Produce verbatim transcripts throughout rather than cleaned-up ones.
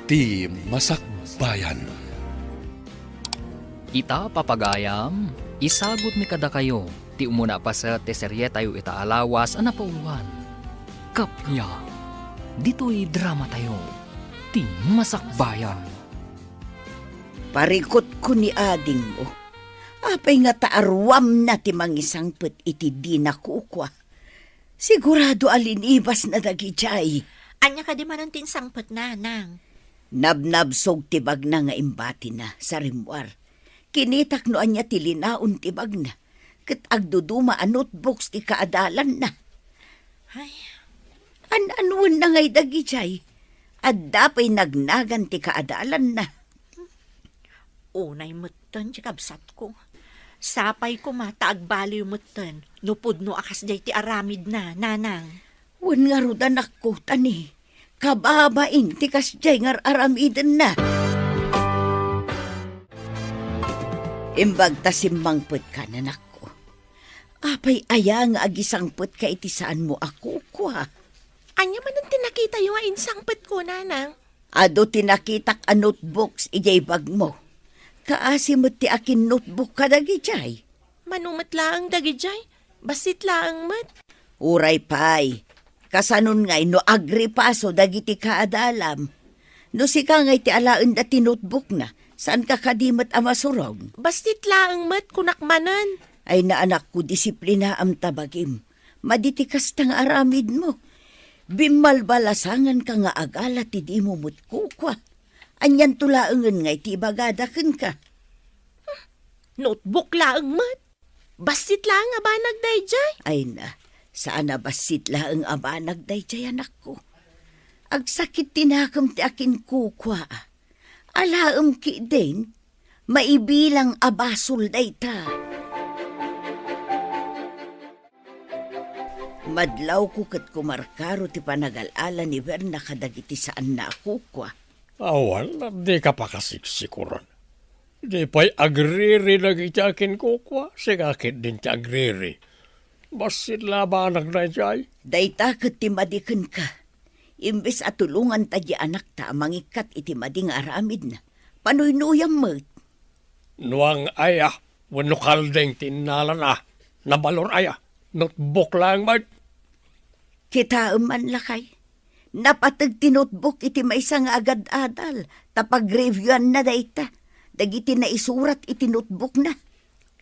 Ti Masakbayan. Ita, papagayam, isagutmi kadakayo ti umuna a paset ti serietayo ita a lawas a napauluan. Kappia, ditoy dramatayo, Ti Masakbayan. Parikutko ni adingmo. Apay ngata a ruamna ti mangisangpet iti dina kukua? Sigurado a linibasna dagidiay. Ania kadi manen ti insangpetna, Nang? Nabnabsog ti bagna nga imbatina sa rimmuar. Kinitak no ania ti linaon ti bagna, ket agduduma a notebooks ti kaadalanna. Ay. An-anuenna ngay dagidiay? Adda pay nagnagan ti kaadalanna. Unay metten ti kabsatko. Sapay koma ta agbaliw metten no pudno a kasdiay ti aramidna, Nanang. Wen ngarud, anakko, ta ni, kababain ti kasdiay nga ar-aramidenna. Imbag ta simmangpetka, anakko. Apay aya nga agisangpetka iti saanmo a kukua? Ania manen ti nakitayo a insangpetko, Nanang? Adu ti nakitak a notebooks idiay bagmo. Kaasi met ti akin-notebook kadagidiay. Mano met laeng dagidiay? Bassit laeng met. Uray pay, kasanon ngay no agripaso dagiti kaadalam? No sika ngay ti alaenda ti notebookna, saanka kadi met a masurog? Bassit laeng met, kunak manen. Ay, anakko, disiplinaam ta bagim. Madi ti kasta nga aramidmo. Bimmalbalasanganka nga agala ti dimo met kukua. Anianto laengen nga iti ibagada kenka? Notebook laeng met. Bassit laeng a banag daydiay. Ay na, saan a bassit laeng a banag daydiay, anakko. Agsakit ti nakem ti akin kukua. Alaem ketdin, maibilang a basol dayta. Madlawko ket kumarkaro ti panagal-ala ni Berna kadagiti saanna a kukua. Awan, dika pakasiksikuran. Di pay agriri dagiti akin kukua, sika ketdin ti agriri. Bassit la a banag daydiay. Dayta ket ti madi kenka. Imbes a tulonganta di anakta a mangikkat iti madi nga aramidna, panuynuyam met. Nuang aya wenno kalding ti innalana, nabalor aya, notebook laeng met. Kitaem man, lakay, napateg ti notebook iti maysa nga agad-adal ta pagreviewna dayta dagiti naisurat iti notebookna.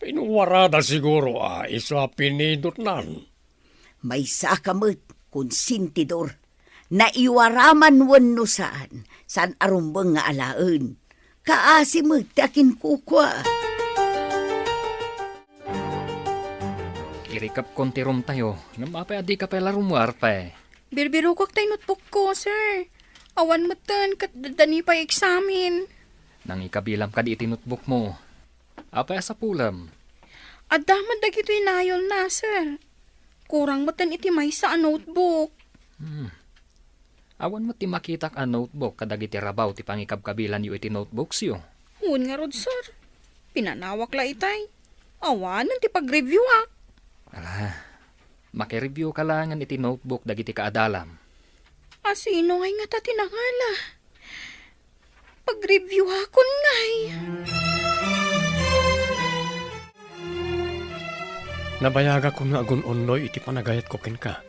Inuwarada siguro a isu a pinindutnan. Maysaka met, konsentidor. Naiwara man wenno saan, saan a rumbeng nga alaen. Kaasi met ti akinkukua. Irikepkon ti roomtayo, ngem apay a dika pay la rummuar pay? Birbirokak tay notebookko, sir. Awan metten ket daddani pay eksamen. Nangikabilam kadi iti notebookmo? Apay a sapulem? Adda met dagitoy nayolna, sir. Kurang metten iti maysa a notebook. Hmm. Awan met ti makitak a notebook kadagiti rabaw ti pangikabkabilanyo iti notebooksyo. Wen ngarud, sir. Pinanawak la itay. Awanen ti pagreviewak. Ala, makireviewka laengen iti notebook dagiti kaadalam. A sino ngay ngata ti nangala? Pagreviewakon ngay. Nabayagakon nga agun-unnoy iti panagayatko kenka.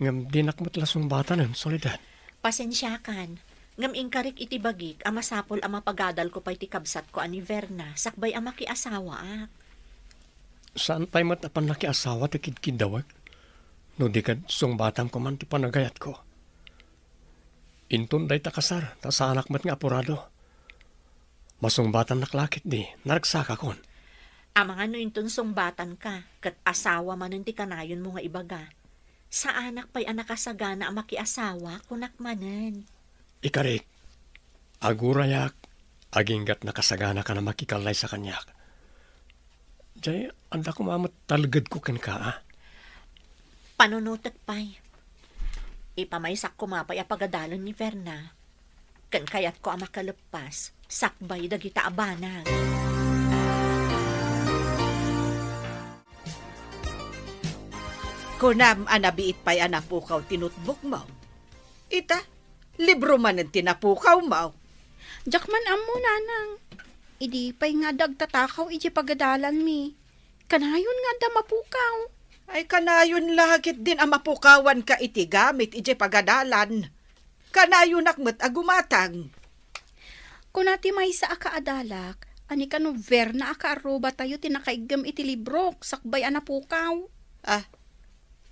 Ngem dinak met la sungbatanen, Soledad. Pasensiakan. Ngem inkarik iti bagik a masapul a mapagadalko pay ti kabsatko a ni Verna sakbay a makiasawaak. Saan pay met a pannakiasawa ti kidkiddawek no di ket sungbatam koman ti panagayatko. Inton dayta kasar, ta saanak met nga apurado. Masungbatannak la ketdi, naragsakakon. Amangan no inton sungbatanka, ket asawa manen ti kanayonmo nga ibaga. Saanak pay a nakasagana a makiasawa, kunak manen. Ikarik, agurayak, aginggat nakasaganaka a makikallaysa kaniak. Jay, adda koma met talgedko kenka, a? Panunotek pay. Ipamaysak koma pay a pagadalen ni Verna. Ken kayatko a makaleppas sakbay dagita a banag. Kunam a nabiit pay a napukaw ti notebookmo. Ita, Libro manen ti napukawmo. Diak man ammo, nanang. Idi pay nga adda agtatakaw idiay pagadalanmi, kanayon nga adda mapukaw. Ay, kanayon la ketdin a mapukawanka iti gamit idiay pagadalan. Kanayonak met a gumatang. Kuna ti maysa a kaadalak, a ni kano Verna a kaarrubatayo ti nakaiggem iti librok sakbay a napukaw. Ah,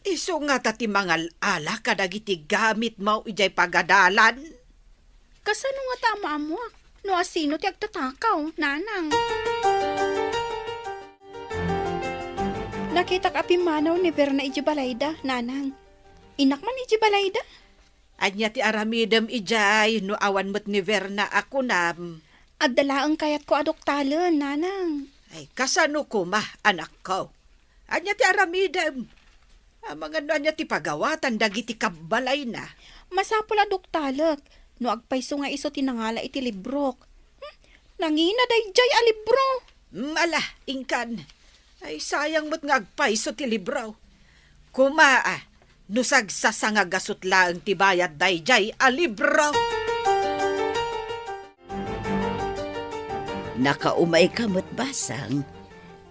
isu ngata ti mangal-ala kadagiti gamitmo idiay pagadalan? Kasano ngata a maammoak no asino ti agtatakaw, nanang? Nakitak a pimmanaw ni Verna idiay balayda, nanang. Innak man idiay balayda? Ania ti aramidem idiay no awan met ni Verna a kunam? Adda laeng kayatko a duktalen, nanang. Ay, kasano koma, anakko? Ania ti aramidem? Amangan no ania ti pagawatan dagiti kabbalayna? Masapul a duktalek no agpayso nga isu ti nangala iti librok. Hmm? Nangina daydiay a libro. Mm, ala, inkan. Ay, sayang met nga agpayso ti libro. Kumaa, no sagsasangagasut laeng ti bayad daydiay a libro. Nakaumayka met, Basang.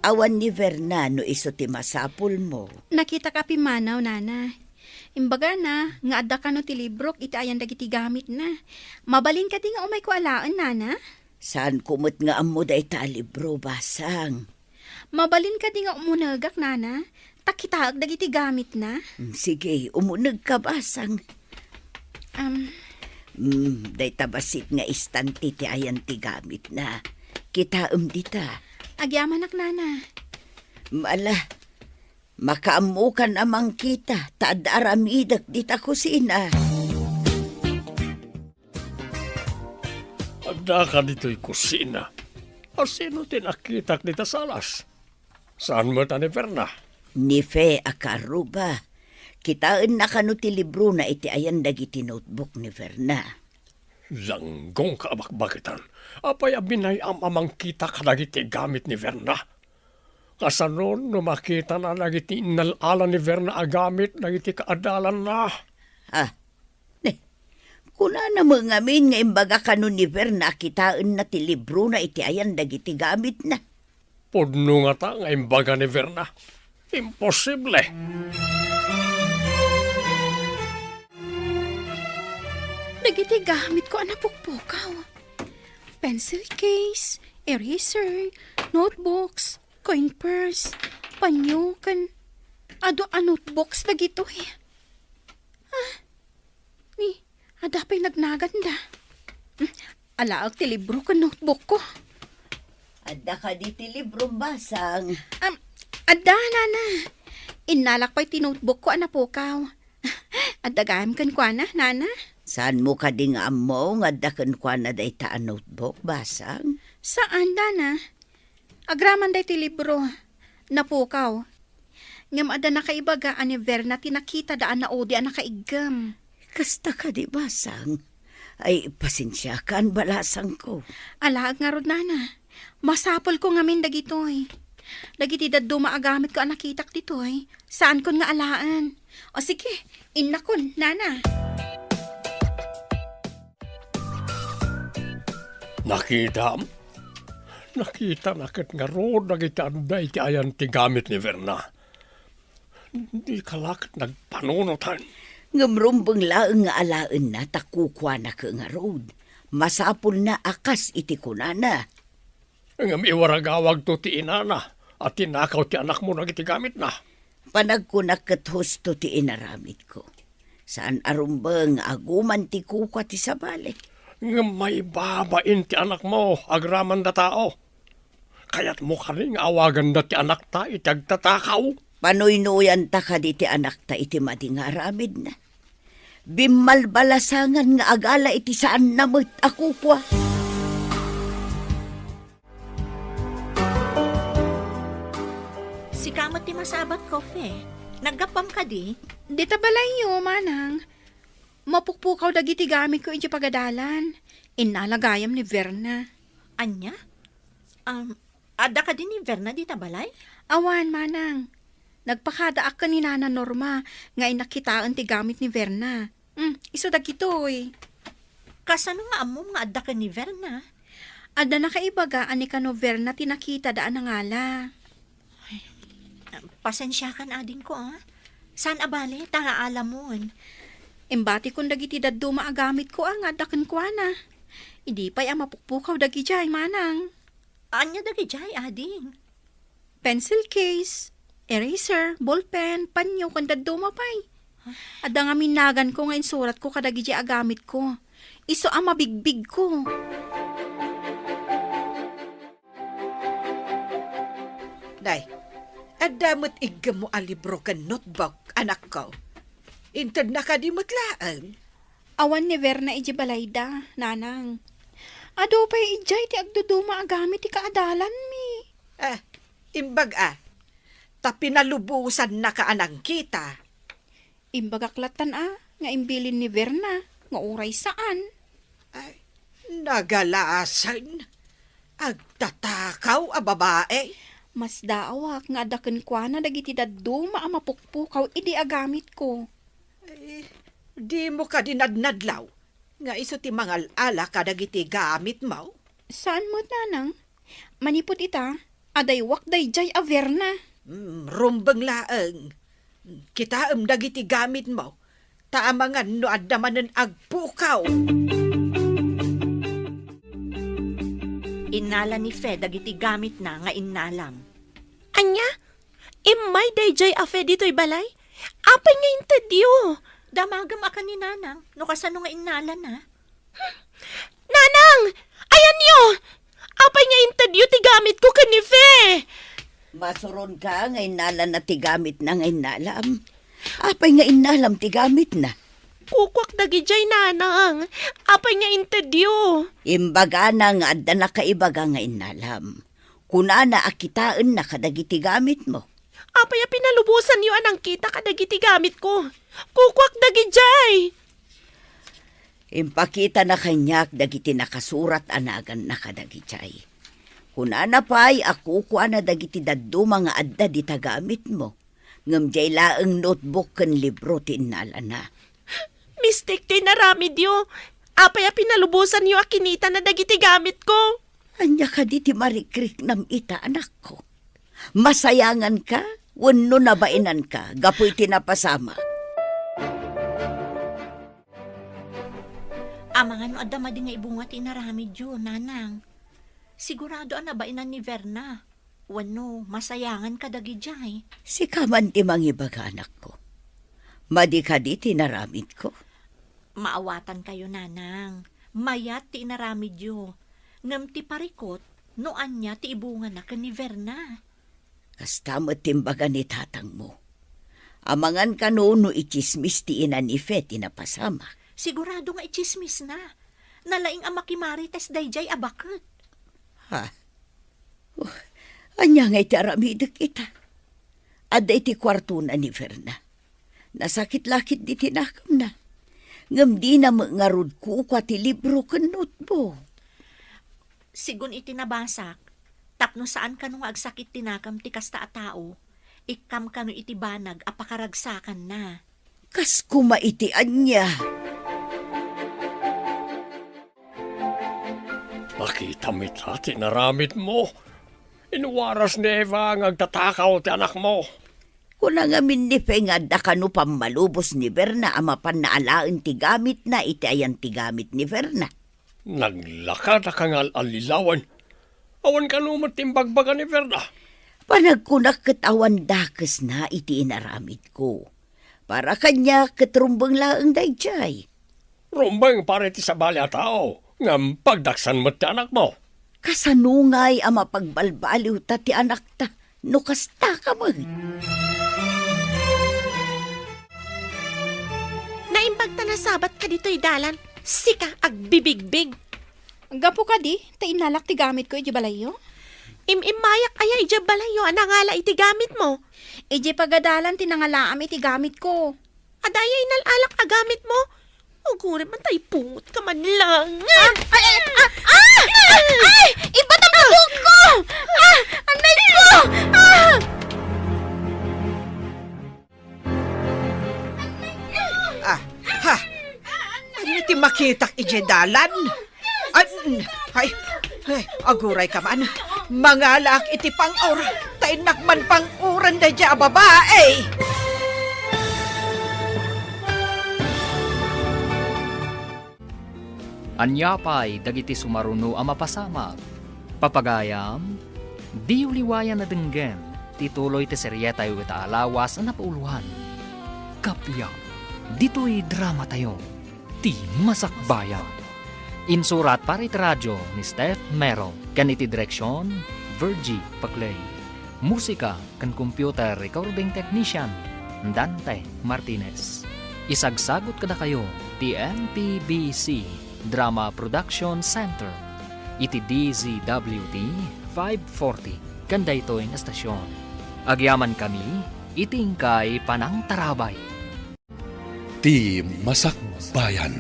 Awan ni Verna no isu ti masapulmo. Nakitak a pimmanaw, nana. Imbagana nga adda kano ti librok iti ayan dagiti gamitna. Mabalin kadi nga umayko alaen, nana? Saanko met nga ammo dayta a libro, Basang. Mabalin kadi nga umunegak, nana? Ta kitaek dagiti gamitna. Mm, sige, umunegka, Basang. Am. Mm, dayta bassit nga istante ti ayan ti gamitna. Kitaem dita. Agyamanak, nana. Mm, ala, makaammokan a mangkita, ta adda aramidek dita kusina. Addaka ditoy kusina. Asino ti nakitak dita salas? Saan met a ni Verna? Ni Fe a kaarruba. Kitaenna kano ti librona iti ayan dagiti notebook ni Verna. Langgongka a bakbakitan. Apay a binay-am a mangkita kadagiti gamit ni Verna? Kasano no makitana dagiti innal-ala ni Verna a gamit dagiti kaadalanna? Ah, ne, kunana met ngamin nga imbaga kano ni Verna a kitaenna ti librona iti ayan dagiti gamitna. Pudno ngata nga imbaga ni Verna. Imposible! Dagiti gamitko a napukpukaw. Pencil case, eraser, notebooks, coin purse, panyo, ken adu a notebooks dagitoy. Ah, ni, adda pay nagnaganda. Hmm, alaek ti libro ken notebookko. Adda kadi ti libro, Basang? Am, adda, nana. Innalak pay ti notebookko a napukaw. Adda gayam kenkuana, nana? Saanmo kadi nga ammo nga adda kenkuana dayta a notebook, Basang? Saan, nana. Agraman daytoy libro. Napukaw. Ngem adda nakaibaga a ni Verna ti nakitada a naudi a nakaiggem. Kasta kadi, Basang? Ay, pasensiakan, balasangko. Alaek ngarud, nana. Masapulko ngamin dagitoy. Dagiti dadduma a gamitko a nakitak ditoy, saankon nga alaen. O sige, innakon, nana. Nakitam? Nakitana ket ngarud dagiti adda iti ayan ti gamit ni Verna. Dika la ket nagpanunotan. Ngem rumbeng laeng nga alaenna ta kukuana ket ngarud. Masapulna a kas iti kunana. Ngem iwaragawagto ti inana a tinakaw ti anakmo dagiti gamitna. Panagkunak ket husto ti inaramidko. Saan a rumbeng nga aguman ti kukua ti sabali. Ngem maibabain ti anakmo agraman da tao. Kayatmo kadi nga awaganda ti anakta iti agtatakaw? Panuynuyanta kadi ti anakta iti madi nga aramidna? Bimmalbalasangan nga agala iti saanna met a kukua. Sika met ti masabat, Kofe. Naggappam kadi? Dita balayyo, manang. Mapukpukaw dagiti gamitko idiay pagadalan. Innala gayam ni Verna. Ania? Um, adda kadi ni Verna dita balay? Awan, manang. Nagpakadaak ken ni Nana Norma nga innak kitaen ti gamit ni Verna. Hmm, isu dagitoy. Kasano nga ammom nga adda ken ni Verna? Adda nakaibaga a ni kano Verna ti nakitada a nangala. Ay, pasensiakan, adingko, a. Saan a bale, ta naalamon. Imbatikon dagiti dadduma a gamitko a nga adda kenkuana. Idi pay a mapukpukaw dagidiay, manang. Ania dagidiay, ading? Pencil case, eraser, ballpen, panyo, ken dadduma pay. Adda ngamin naganko nga insuratko kadagidi a gamitko. Isu a mabigbigko. Nay, adda met iggemmo a libro ken notebook, anakko. Intedna kadi met laeng? Awan ni Verna idiay balayda, nanang. Adu pay idiay ti agduduma a gamit ti kaadalanmi. Ah, imbag a. Ta pinalubosannaka a nangkita. Imbagak lattan a nga imbilin ni Verna nga uray saan. Ay, nagalasen. Agtatakaw a babae. Masdaawak nga adda kenkuana dagiti dadduma a mapukpukaw idi a gamitko. Ay, dimo kadi nadnadlaw nga isu ti mangal-ala kadagiti gamitmo? Saan met, nanang. Manipud ita, adaywak daydiay a Verna. Mm, rumbeng laeng. Kitaem dagiti gamitmo, ta amangan no adda manen agpukaw. Innala ni Fe dagiti gamitna nga innalam. Ania? Immay daydiay a Fe ditoy balay? Apay nga intedyo? Damagem a ken ni Nanang no kasano nga innalana. Nanang! Ayanyo! Apay nga intedyo ti gamitko ken ni Fe? Masuronka nga innalana ti gamitna nga innalam. Apay nga innalam ti gamitna? Kukuak dagidiay, Nanang. Apay nga intedyo? Imbagana nga adda nakaibaga nga innalam. Kunana a kitaenna kadagiti gamitmo. Apay a pinalubosanyo a nangkita kadagiti gamitko? Kukuak dagidiay! Impakitana kaniak dagiti nakasurat a naganna kadagidiay. Kunana pay a kukuana dagiti dadduma nga adda dita gamitmo, ngem diay laeng notebook ken libro ti innalana. Mistik ti inaramidyo. Apay a pinalubosanyo a kinitana dagiti gamitko? Ania kadi ti marikriknam ita, anakko? Masayanganka wenno nabainanka gapu iti napasamak? Amangan no adda madi nga ibunga ti inaramidyo, Nanang. Sigurado a nabainan ni Verna. Wenno, masayangan kadagidiay. Sika man ti mangibaga, anakko. Madi kadi ti inaramidko? Maawatankayo, Nanang. Mayat ti inaramidyo. Ngem ti parikut, no ania ti ibungana ken ni Verna. Kasta met ti imbaga ni tatangmo. Amangan kano no itsismis ti ina ni Fe ti napasamak? Sigurado nga itsismisna. Nalaing a makimarites daydiay a baket. Ha? Uh, ania ngay ti aramidek ita? Adda iti kuartona ni Verna. Nasakit la ketdi ti nakemna. Ngem dina met ngarud kukua ti libro ken notebook. Sigun iti nabasak, tapno saan kano nga agsakit ti nakem ti kasta a tao, ikkam kano iti banag a pakaragsakanna. Kas koma iti ania? Nakitam ita ti inaramidmo. Inwaras ni Eva nga agtatakaw ti anakmo. Kuna ngamin ni Fe nga adda kano pammalubos ni Verna a mapanna alaen ti gamitna iti ayan ti gamit ni Verna. Naglaka ta kangal-allilawan. Awan kano met ti imbagbaga ni Verna. Panagkunak ket awan dakesna iti inaramidko. Para kaniak ket rumbeng laeng daydiay. Rumbeng para iti sabali a tao, ngem pagdaksan met ti anakmo. Kasano ngay a mapagbalbaliwta ti anakta no kasta ka met? Naimbag ta nasabat ka ditoy dalan, sika agbibigbig. Gapu kadi, ta innalak ti gamitko iti balayyo? Im-immayak aya iti balayyo a nangala iti gamitmo? Iti pagadalan ti nangalaam iti gamitko. Adda aya inal-alak a gamitmo? Ugurim man ta ipungot ka man lang. Ah! Ay! Ay! Ah! Ah! Ay! Ibatam ti buhok ko! Ah! Anay ko! Ah! Ah! Ha! Ania ti makitak idiay dalan. Ay, ay, ay, aguray ka man. Mangalaak iti pang-or, ta innak man pang-uran daydiay a babai. Ania pay dagiti sumaruno a mapasamak? Papagayam, diyo liwayan a denggen ti tuloy ti serietayo ita a lawas a napauloan. Kappia, ditoy dramatayo, Ti Masakbayan. Insurat para iti radio ni Steph Mero ken iti direksion, Virgie Paclay. Musika ken computer recording technician, Dante Martinez. Isagsagut kadakayo ti M P B C Drama Production Center iti D Z W T five forty ken daytoy nga estasion. Agyamankami iti inkay panangtarabay. Ti Masakbayan.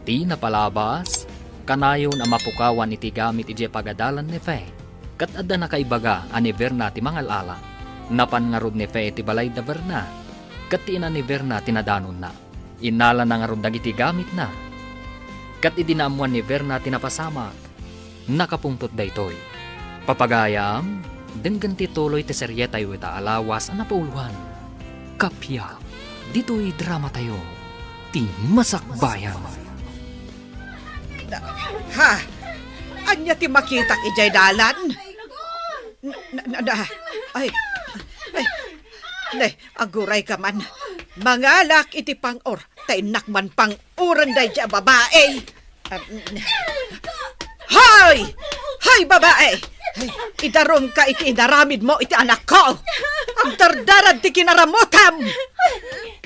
Ti napalabas, kanayon a mapukawan iti gamit idiay pagadalan ni Fe, ket adda nakaibaga a ni Verna ti mangal-ala. Napan ngarud ni Fe iti balay da Verna, ket ti ina ni Verna ti nadanonna. Innalana ngarud dagiti gamitna. Ket idi naammuan ni Verna ti napasamak, nakapungtot daytoy. Papagayam, denggen ti tuloy ti serietayo ita a lawas a napauloan. Kappia, ditoy dramatayo, Ti Masakbayan. Ha? Ania ti makitak idiay dalan? Na, na, na, ay, ay, ne, aguray ka man. Mangalaak iti pang-or, ta innak man pang-uran daydiay a babai. Am, hoy! Hoy, babai! Ay, idarumka iti inaramidmo iti anakko! Agdardarad ti kinaramutam!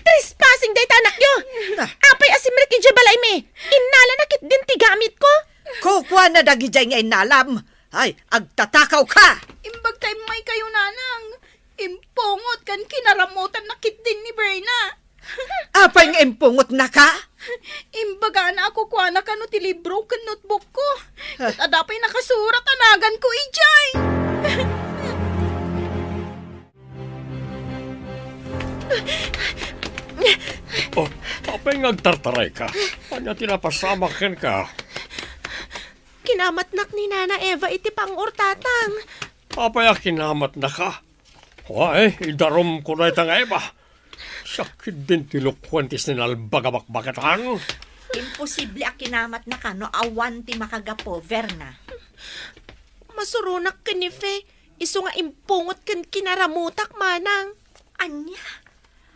Trespassing dayta anakyo! Na. Apay a simrek idiay balaymi? Innalana ketdin ti gamitko! Kukuana dagidiay nga innalam! Ay, agtatakawka! Imbag ta immaykayo, nanang. Impungot ken kinaramutanna ketdin ni Verna. Apay nga impungotnaka? Imbagana a kukuana kano ti libro ken notebookko. Ket adda pay nakasurat a naganko idiay. Oh, apay nga agtartarayka? Ania ti napasamak kenka? Kinamatnak ni Nana Eva iti pang-or, Tatang. Apay a kinamatnaka? Ay, idarumko dayta nga Eva. Siak ketdin ti lukuen ti sinalbag a bakbaketan. Imposible a kinamatnaka no awan ti makagapu, Verna. Masuronak ken ni Fe, isu nga impungot ken kinaramutak, manang. Ania?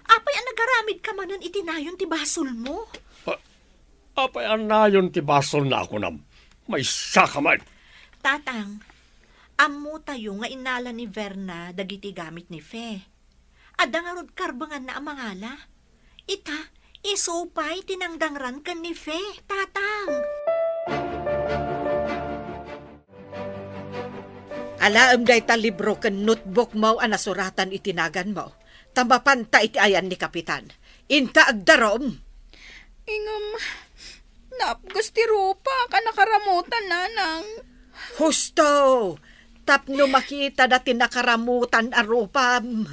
Apay a nagaramidka manen iti nayon ti basolmo? A-, apay a nayon ti basolna a kunam? Maysaka met. Tatang, ammotayo nga innala ni Verna dagiti gamit ni Fe. Adda ngarud karbenganna a mangala. Ita, isu pay ti nangdangran ken ni Fe, Tatang. Alaem dayta libro ken notebookmo a nasuratan iti naganmo, ta mapanta iti ayan ni Kapitan. Inka agdarum. Ngem, naapges ti rupak a nakaramutan, nanang. Husto! Tapno makitada ti nakaramutan a rupam.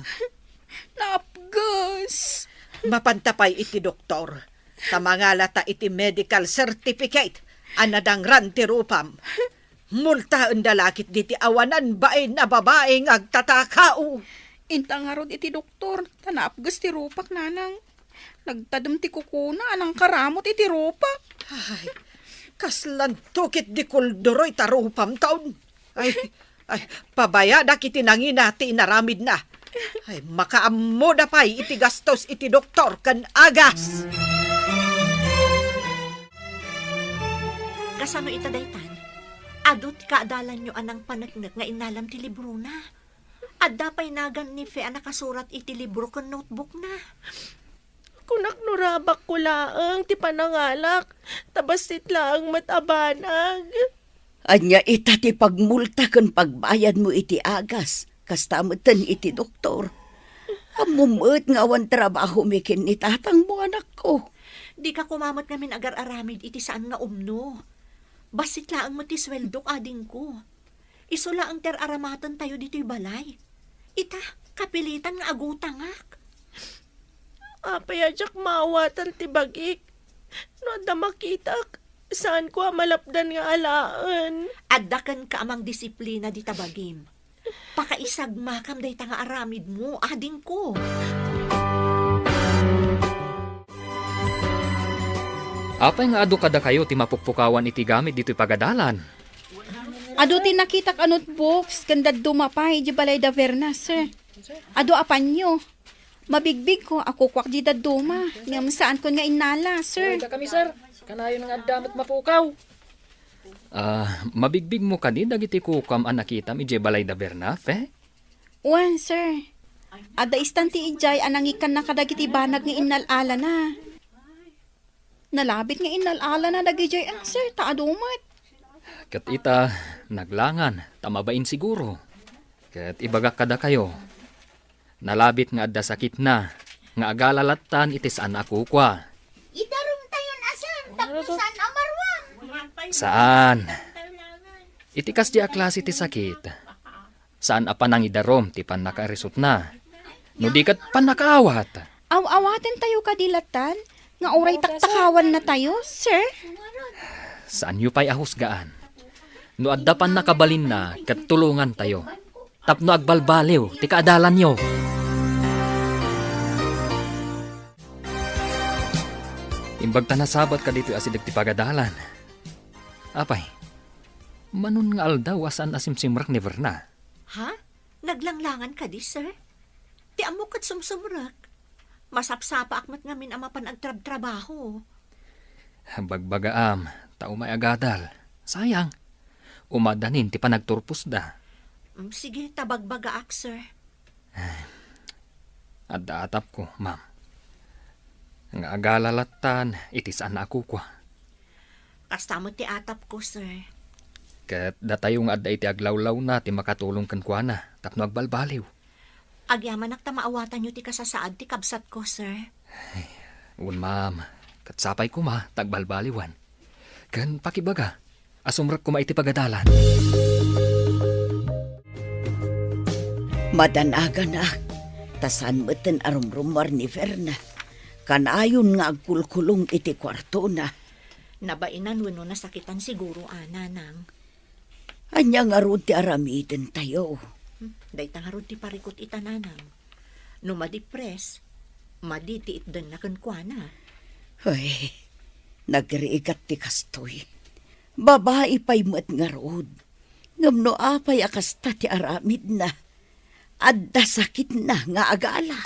Naapges. Mapanta pay iti doktor, ta mangalata iti medical certificate a nadangran ti rupam. Multaenda la ketdi ti awanan bain a babai nga agtatakaw. Inta ngarud iti doktor, ta naapges ti rupak, nanang. Nagtadem ti kukuna a nangkaramut iti rupak. Ay, kaslanto ketdi kulduroy ta rupam taon. Ay, ay, pabayadak iti nangina ti inaramidna. Ay, makaammoda pay iti gastos iti doktor ken agas. Kasano ita daytan? Adu ti kaadalanyo a nangpaneknek nga innalam ti librona. Adda pay nagan ni Fe a nakasurat iti libro ken notebookna. Kunak no rabakko laeng ti panangalak, ta bassit laeng met a banag. Ania ita ti pagmulta ken pagbayadmo iti agas, kasta metten iti doktor? Ammom met nga awan trabahomi ken ni tatangmo, anakko. Dika koma met ngamin agar-aramid iti saan nga umno. Bassit laeng met ti sueldok, adingko. Isu laeng ti ar-aramatentayo ditoy balay. Ita, kapilitan nga agutangak. Apay a diak maawatan ti bagik? No adda makitak, saanko a malapdan nga alaen. Adda kenka a mangdisiplina dita bagim. Pakaisagmakam dayta nga aramidmo, adingko. Apay nga adu kadakayo ti mapukpukawan iti gamit ditoy pagadalan? Adu ti nakitak a notebooks ken dadduma pay idiay balay da Verna, sir. Adu a panyo. Mabigbigko a kukuak di dadduma, ngem saankon nga innala, sir. Dakami, sir. Kanayon nga adda met mapukaw. Ah, mabigbigmo kadi dagiti kukuam a nakitam idiay balay da Bernabe? Wen, sir. Adda istan ti idiay a nangikkanna kadagiti banag nga innal-alana. Nalabit nga innal-alana dagidiay, ah, sir, ta adu met. Ket ita, naglangan, ta mabain siguro. Ket ibagak kadakayo, nalabit nga adda sakitna, nga agala lattan iti saan a kukua. Idarumtayon a sir, tapno saan a maruam. Saan. Iti kasdi a klase ti sakit, saan a panangidarum ti pannakaarisutna. No di ket pannakaawat. Aw-awatentayo kadi lattan nga uray taktakawannatayo, sir? Saanyo pay a husgaan. No adda pannakabalinna ket tulongantayo tapno agbalbaliw ti kaadalanyo. Imbag ta nasabat kaditoy asideg ti pagadalan. Apay, manon nga aldaw a saan a simsimrek ni Verna? Ha? Naglanglangan kadi, sir? Ti ammok ket sumsumrek. Masapsapaak met ngamin a mapan agtrabtrabaho. Bagbagaam, ta umay agadal. Sayang. Umadanin ti panagturposda. Mm, sige, ta bagbagaak, sir. Adda atapko, ma'am. Nga agala lattan iti saan a kukua. Kasta met ti atapko, sir. Ket datayo nga adda iti aglawlawna ti makatulong kenkuana tapno agbalbaliw. Agyamanak ta maawatanyo ti kasasaad ti kabsatko, sir. Ay, wen, ma'am. Ket sapay koma ta agbalbaliwan. Ken pakibaga a sumrek koma iti pagadalan. Madanaganak, ta saan metten a rumrumuar ni Verna. Kanayon nga agkulkulong iti kuartona. Nabainan wenno nasakitan siguro, a, nanang. Ania ngarud ti aramidentayo? Hmm, dayta ngarud ti parikut ita, nanang. No madipres, madi ti itdenna kenkuana. Ay, nagrigat ti kastoy. Babai pay met ngarud. Ngem no apay a kasta ti aramidna, adda sakitna nga agala.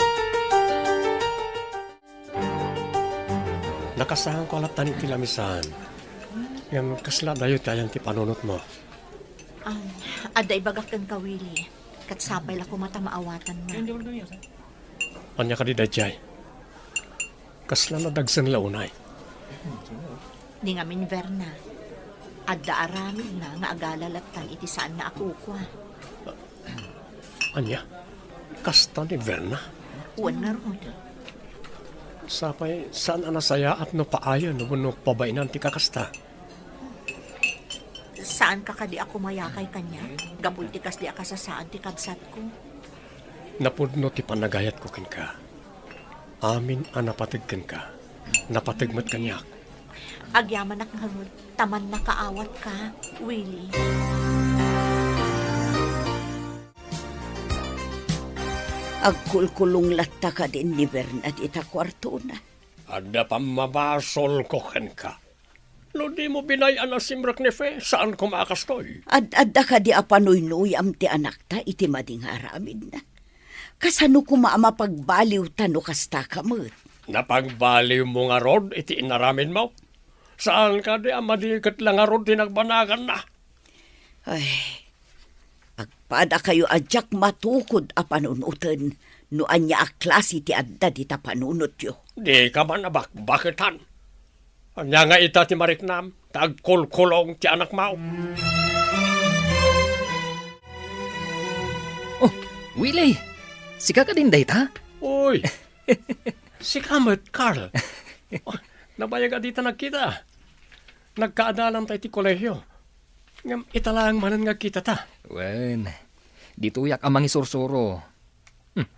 Nakasaanko a lattan iti lamisaan. Ngem kasla adayo ti ayan ti panunotmo? Um, adda ibagak kenka, Willie. Ket sapay la koma ta maawatanna. Ania kadi daydiay? Kasla nadagsen la unay? Ni ngamin, Verna, adda aramidna nga agala lattan iti saanna a kukua. Ania? Kasta ni Verna? Wen ngarud. Sapay, saan a nasayaat no paayen wenno pabainan ti kakasta? Saanka kadi a kumayakay kaniak gapu iti kasdi a kasasaad ti kabsatko? Napudno ti panagayatko kenka. Amin a napateg kenka, napateg met kaniak. Agyamanak ngarud ta mannakaawatka, Willie. Agkulkulong latta kadin ni Bernard ita kuartona. Adda pammabasolko kenka. No dimo binay-an a simrek ni Fe, saan koma a kastoy. Ad-adda kadi a panuynuyam ti anakta iti madi nga aramidna? Kasano koma a mapagbaliwta no kasta ka met? Napagbaliwmo ngarud iti inaramidmo? Saan kadi a madi ket la ngarud ti nagbanaganna? Ay, agpadakayo a diak matukod a panunoten no ania a klase ti adda dita panunotyo. Dika man a bakbaketan. Ania nga ita ti mariknam ta agkulkulong ti anakmo? Oh, Willie! Sika kadin dayta? Uy! Sika met, Carl. Oh, nabayag a dita nagkita. Nagkaadalanta iti kolehio. Ngem ita laeng manen nga agkitata. Wen, ditoyak a mangisursuro. Hmm.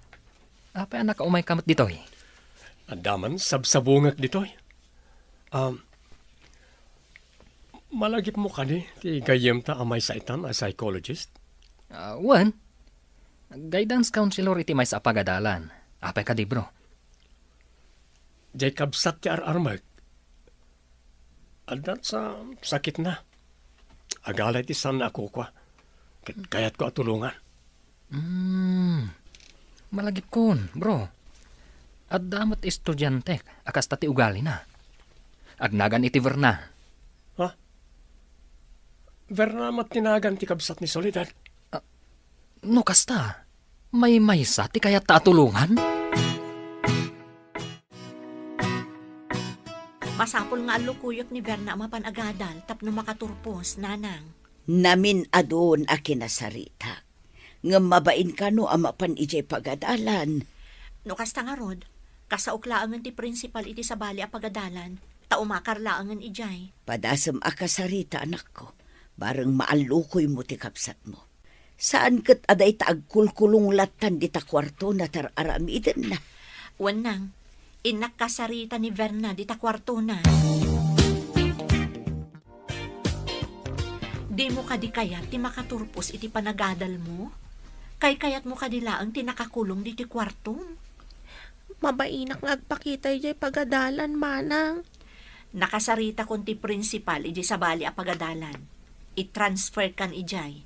Apay a nakaumayka met ditoy? Adda man sabsabungek ditoy. Um, malagipmo kadi ti gayyemta a maysa itan a psychologist? Ah, wen. Guidance counselor iti maysa a pagadalan. Apay kadi, bro? Diay kabsat ti ar-armek. Adda sa sakitna. Agala iti saanna a kukua. Ket kayatko a tulongan. Hmm. Malagipkon, bro. Adda met estudiantek a kasta ti ugalina. Agnagan iti Verna. Ha? Verna met ti nagan ti kabsat ni Soledad? Ah, no kasta, maymaysa ti kayatta a tulongan? Masapul nga allukoyek ni Verna a mapan agadal tapno makaturpos, nanang. Namin-adun a kinasaritak. Ngem mabain kano a mapan idiay pagadalan. No kasta ngarud, kasaok laengen ti prinsipal iti sabali a pagadalan, ta umakar laengen idiay. Padasem a kasarita, anakko, bareng maallukoymo ti kabsatmo. Saan ket a dayta agkulkulong lattan dita kuartona ta ar-aramidenna. Wen nang, innak kasarita ni Verna dita kuartona. Dimo kadi kayat ti makaturpos iti panagadalmo? Kaykayatmo kadi laeng ti nakakulong ditoy kuartom? Mabainak nga agpakita idiay pagadalan, manang. Nakasaritakon ti prinsipal idiay sabali a pagadalan. I-transfer kan idiay.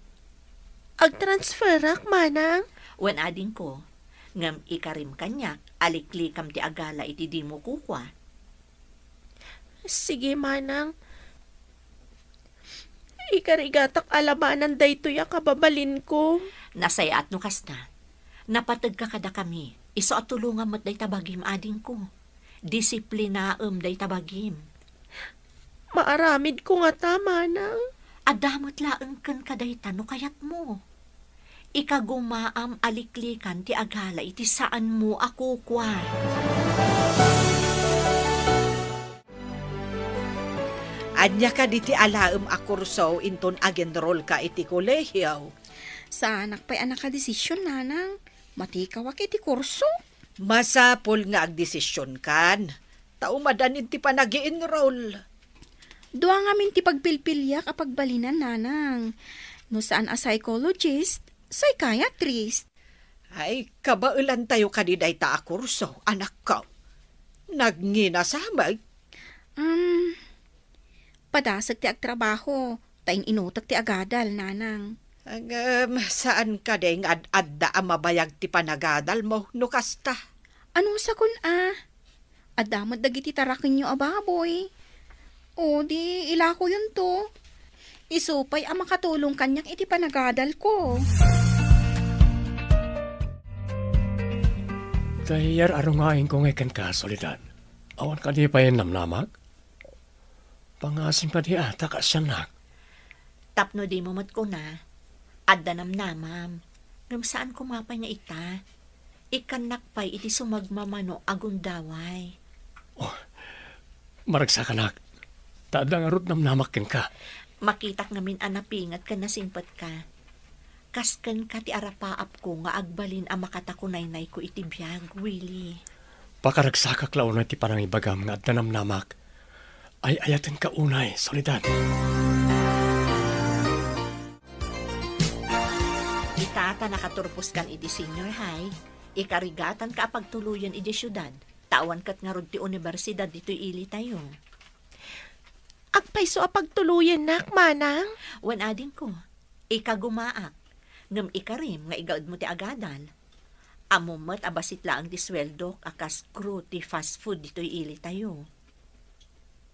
Agtransferak, manang? Wen adingko, ngem ikarim kaniak a liklikam ti agala iti dimo kukua. Sige, manang. Ikarigatak a labanan daytoy a kababalinko. Nasayaat no kasta. Napategka kadakami. Isu a tulongam met dayta bagim, adingko. Disiplinaem dayta bagim. Maaramidko ngata, manang. Adda met laeng kenka dayta no kayatmo. Ikagumaam a liklikan ti agala iti saanmo a kukua. Ania kadi ti alaem a kurso inton ag-enrollka iti kolehiyo? Saanak pay a nakadesisyon, nanang. Matikawak iti kurso. Masapul nga agdesisyon kan, ta umadan iti panagi-enroll. Dua ngamin ti pagpilpiliak a pagbalinan, nanang. No saan a psychologist, psychiatrist. Ay, kabaelantayo kadi dayta a kurso, anakko. Nagngina sa met. Um, padasek ti agtrabaho, ta in-inutek ti agadal, nanang. Ngem, saan kadi nga ad-adda a mabayag ti panagadalmo, no kasta? Anusakon a? Adda met dagiti tarakenyo a baboy. O, di ilakoyonto. Isu pay a makatulong kaniak iti panagadalko. Tay yar-arungaenko ngay kenka, Soledad. Awan kadi pay namnamak? Pangasim kadi a, ta kaasiannak. Tapno dimo met kuna, adda namnamam. Ngem saan koma pay nga ita. Ikkannak pay iti sumagmamano a gundaway. Oh, maragsakanak. Ta adda ngarud namnamak kenka. Makitak ngamin a napinget ken nasingpetka. Kas kenka ti arapaapko nga agbalin a makatakunaynayko iti biag, Willie. Pakaragsakak la unay ti panangibagam nga adda namnamak. Ay-ayatenka unay, Soledad. Ita ta nakaturposkan iti senior high, ikarigatanka a pagtuloyen idiay siudad, ta awan ket ngarud ti unibersidad ditoy ilitayo. Agpayso a pagtuloyennak, manang? Wen adingko, ikagumaak, ngem ikarim nga igaedmo ti agadal. Ammom met a bassit laeng ti sueldok a kas crew ti fast food ditoy ilitayo.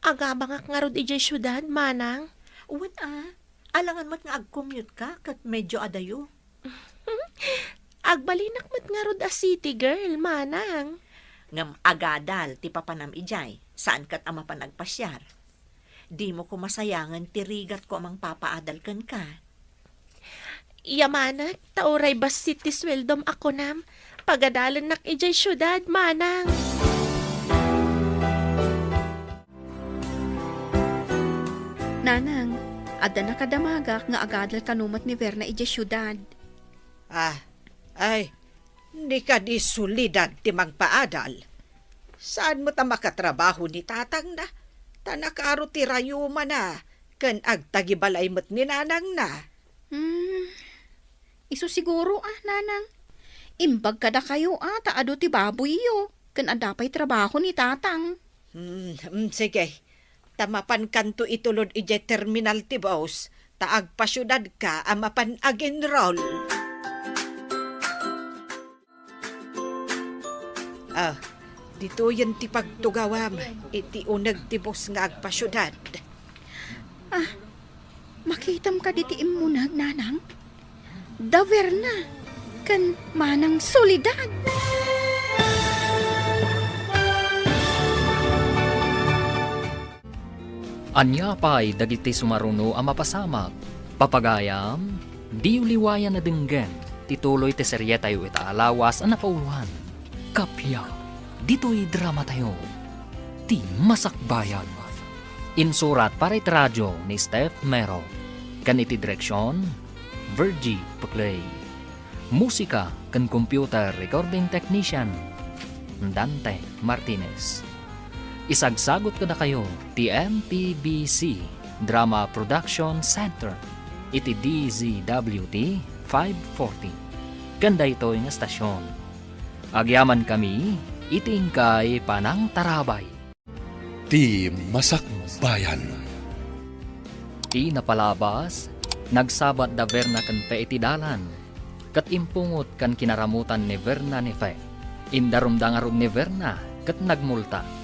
Agabangak ngarud idiay siudad, manang? Wen a, alangan met nga agcommute ka ket medio adayo. Agbalinak met ngarud a city girl, manang. Ngem agadal ti papanam idiay, saan ket a mapan agpasiar. Dimo koma sayangen ti rigatko a mangpapaadal kenka. Yamanek, ta uray bassit ti sueldom a kunam, pagadalennak idiay siudad, manang. Nanang, adda nakadamagak nga agadal kano met ni Verna idiay siudad. Ah, ay, ni kadi Soledad ti mangpaadal. Saan met a makatrabaho ni tatangna? Ta nakaro ti rayumana, ken agtagibalay met ni nanangna. Hmm, isu siguro, a, nanang. Imbag kadakayo, a, ta adu ti baboyyo, ken adda pay trabaho ni tatang. Hmm, hmm, sige. Ta mapankanto itulod idiay terminal ti bus, ta agpasiudadka a mapan aginrol. Ah, ditoyen ti pagtugawam iti uneg ti bus nga agpasiudad. Ah, makitam kadi ti immuneg, nanang? Da Verna ken Manang Soledad. Ania pay dagiti sumaruno a mapasamak? Papagayam, diyo liwayan a denggen ti tuloy ti serietayo ita a lawas a napauloan. Kappia, ditoy dramatayo, Ti Masakbayan. Insurat para iti radio ni Steph Mero, ken iti direksion, Virgie Peclay. Musika ken computer recording technician, Dante Martinez. Isagsagut kadakayo ti M P B C Drama Production Center iti D Z W T five forty. Ken daytoy nga estasion, agyamankami iti inkay panangtarabay. Ti Masakbayan. Ti napalabas, nagsabat da Verna ken Fe iti dalan, ket impungot ken kinaramutan ni Verna ni Fe. Indarumda ngarud ni Verna ket nagmulta.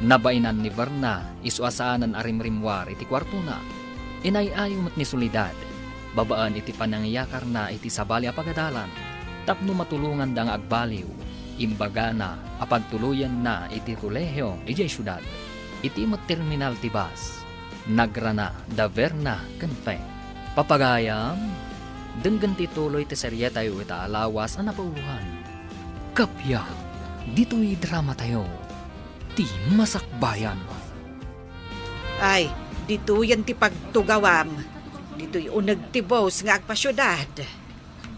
Nabainan ni Verna isu a saanen a rimrimmuar iti kuartona. Inay-ayo met ni Soledad, babaen iti panangiyakarna iti sabali a pagadalan, tapno matulonganda nga agbaliw. Imbagana a pagtuloyenna iti kolehio idiay siudad. Iti met terminal ti bus, nagrana da Verna ken Fe. Papagayam, denggen ti tuloy ti serietayo ita a lawas a napauloan. Kappia, ditoy dramatayo, Ti Masakbayan. Ay, ditoyen ti pagtugawam. Ditoy uneg ti bus nga agpasiudad.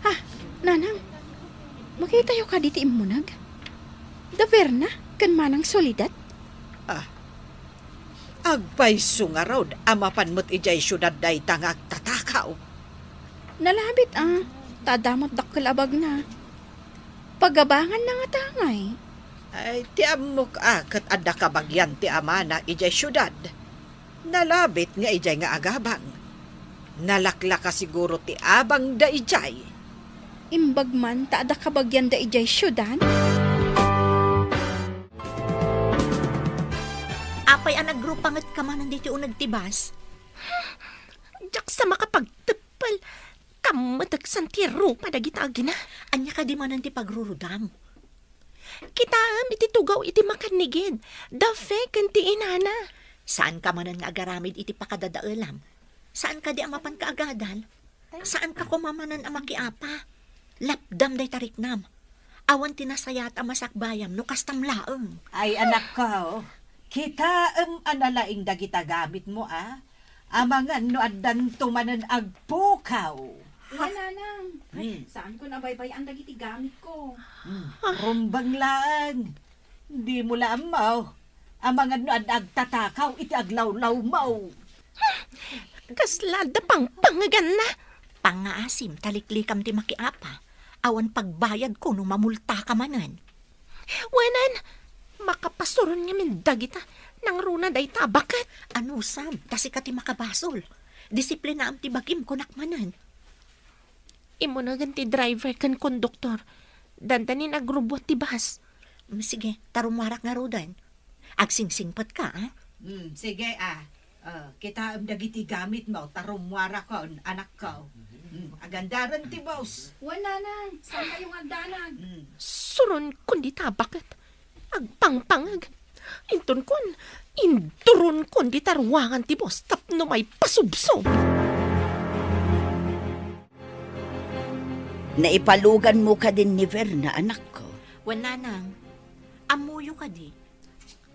Ha, nanang, makitayo kadi ti immuneg? Da Verna ken Manang Soledad? Ah, agpayso ngarud a mapan met idiay siudad dayta nga agtatakaw. Nalabit, a, ta adda met dakkel a bagna. Pagabanganna ngata ngay? Ay, ti ammok a ket adda kabagian ti amana idiay siudad. Nalabit nga idiay nga agabang. Nalaklaka siguro ti abangda idiay. Imbag man ta adda kabagianda idiay siudad? Apay a nagrupangetka manen ditoy uneg ti bus? Diak sa makapagteppel. Kammeteksan ti rupa dagita agina. Ania kadi manen ti pagrurudam? Kitaem iti tugaw iti makannigid, da Fe ken ti inana. Saanka manen nga agaramid iti pakadadaelam? Saan kadi a mapanka agadal? Saanka koma manen a makiapa? Lapdam dayta riknam. Awan ti nasayaat a masakbayam no kastam laeng. Ay, anakko, kitaem a nalaing dagita gamitmo, a? Amangan no addanto manen agpukaw. Wen, nanang. Hmm. Saanko a baybay-an dagiti gamitko. Hmm. Rumbeng laeng. Dimo la ammo. Amangan no adda agtatakaw iti aglawlawmo. Kasla adda pangpangeganna. Pangngaasim ta liklikam ti makiapa. Awan pagbayadko no mamultaka manen. Wen, makapasuron ngamin dagita, nangruna dayta a baket. Anusam, ta sika ti makabasol. Disiplinaam ti bagim, kunak manen. Immunegen ti driver ken konduktor. Dandanin agrubbuat ti bus. Mm, sige, ta rummuarak ngaruden. Agsingsingpetka, a? Mm, sige, a. Ah, kitaem dagiti gamitmo, ta rummuarakon, anakko. Mm, agandaren ti bus. Wen, nanang, saankayo nga agdanag? Mm. Suronkon dita a baket. Agpangpangeg. Intonkon, induronkon dita ruangan ti bus tapno maipasubsob. Naipaluganmo kadin ni Verna, anakko? Wen, nanang. Ammoyo kadi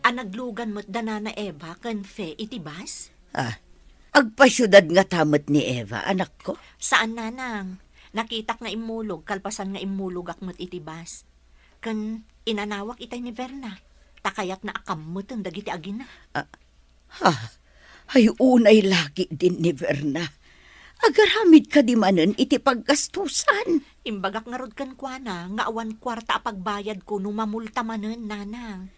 a naglugan met da Nana Eva ken Fe iti bus? Ah, agpasiudad ngata met ni Eva, anakko? Saan, nanang. Nakitak nga immulog kalpasan nga immulogak met iti bus. Ken inanawak itay ni Verna, ta kayatna a kammeten dagiti agina. Ah, Ha? Ay, unay lagi din ni Verna. Agaramid kadi manen iti paggastusan. Imbagak ngarud kenkuana nga awan kuarta a pagbayadko no mamulta manen, nanang.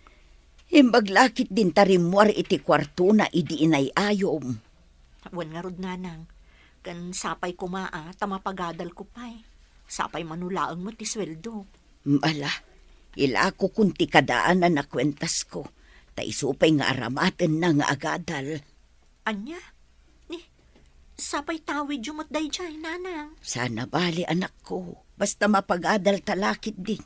Imbag lakit din ta rimmuar iti kuartona idi inay-ayom. Wen ngarud, nanang. Ken sapay koma a ta mapagadalko pay. Sapay manulaeng met ti sueldo. Ala, ilakokon ti kadaanan a kuentasko, ta isu pay nga aramatenna nga agadal. Ania? Ni, sapay tawidyo met daydiay, nanang. Sana bali, anakko, basta mapagadal ta lakit din.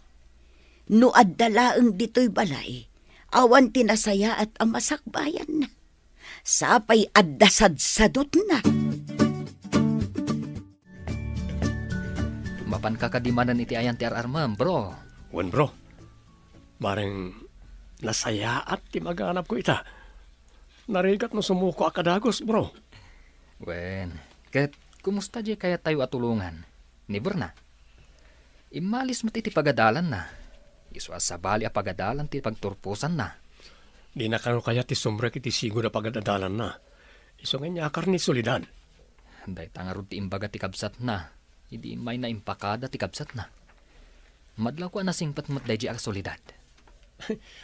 No adda laeng ditoy balay, awan ti nasayaat a masakbayanna. Sapay adda sadsadutna. Mapanka kadi manen iti ayan ti ar-armem, bro? Wen, bro. Bareng nasayaat ti maganabko ita. Narigat no sumuko a kadagus, bro. Wen, ket kumusta diay kayattayo a tulongan? Ni Berna? Immalis met iti pagadalanna. Isu a sabali a pagadalan ti pagturposanna. Dina kano kayat ti sumrek iti sigud a pagad-adalanna. Isu nga inyakar ni Soledad. Dayta ngarud ti imbaga ti kabsatna, idi mayna impakada ti kabsatna. Madlawko a nasingpet met daydi a Soledad.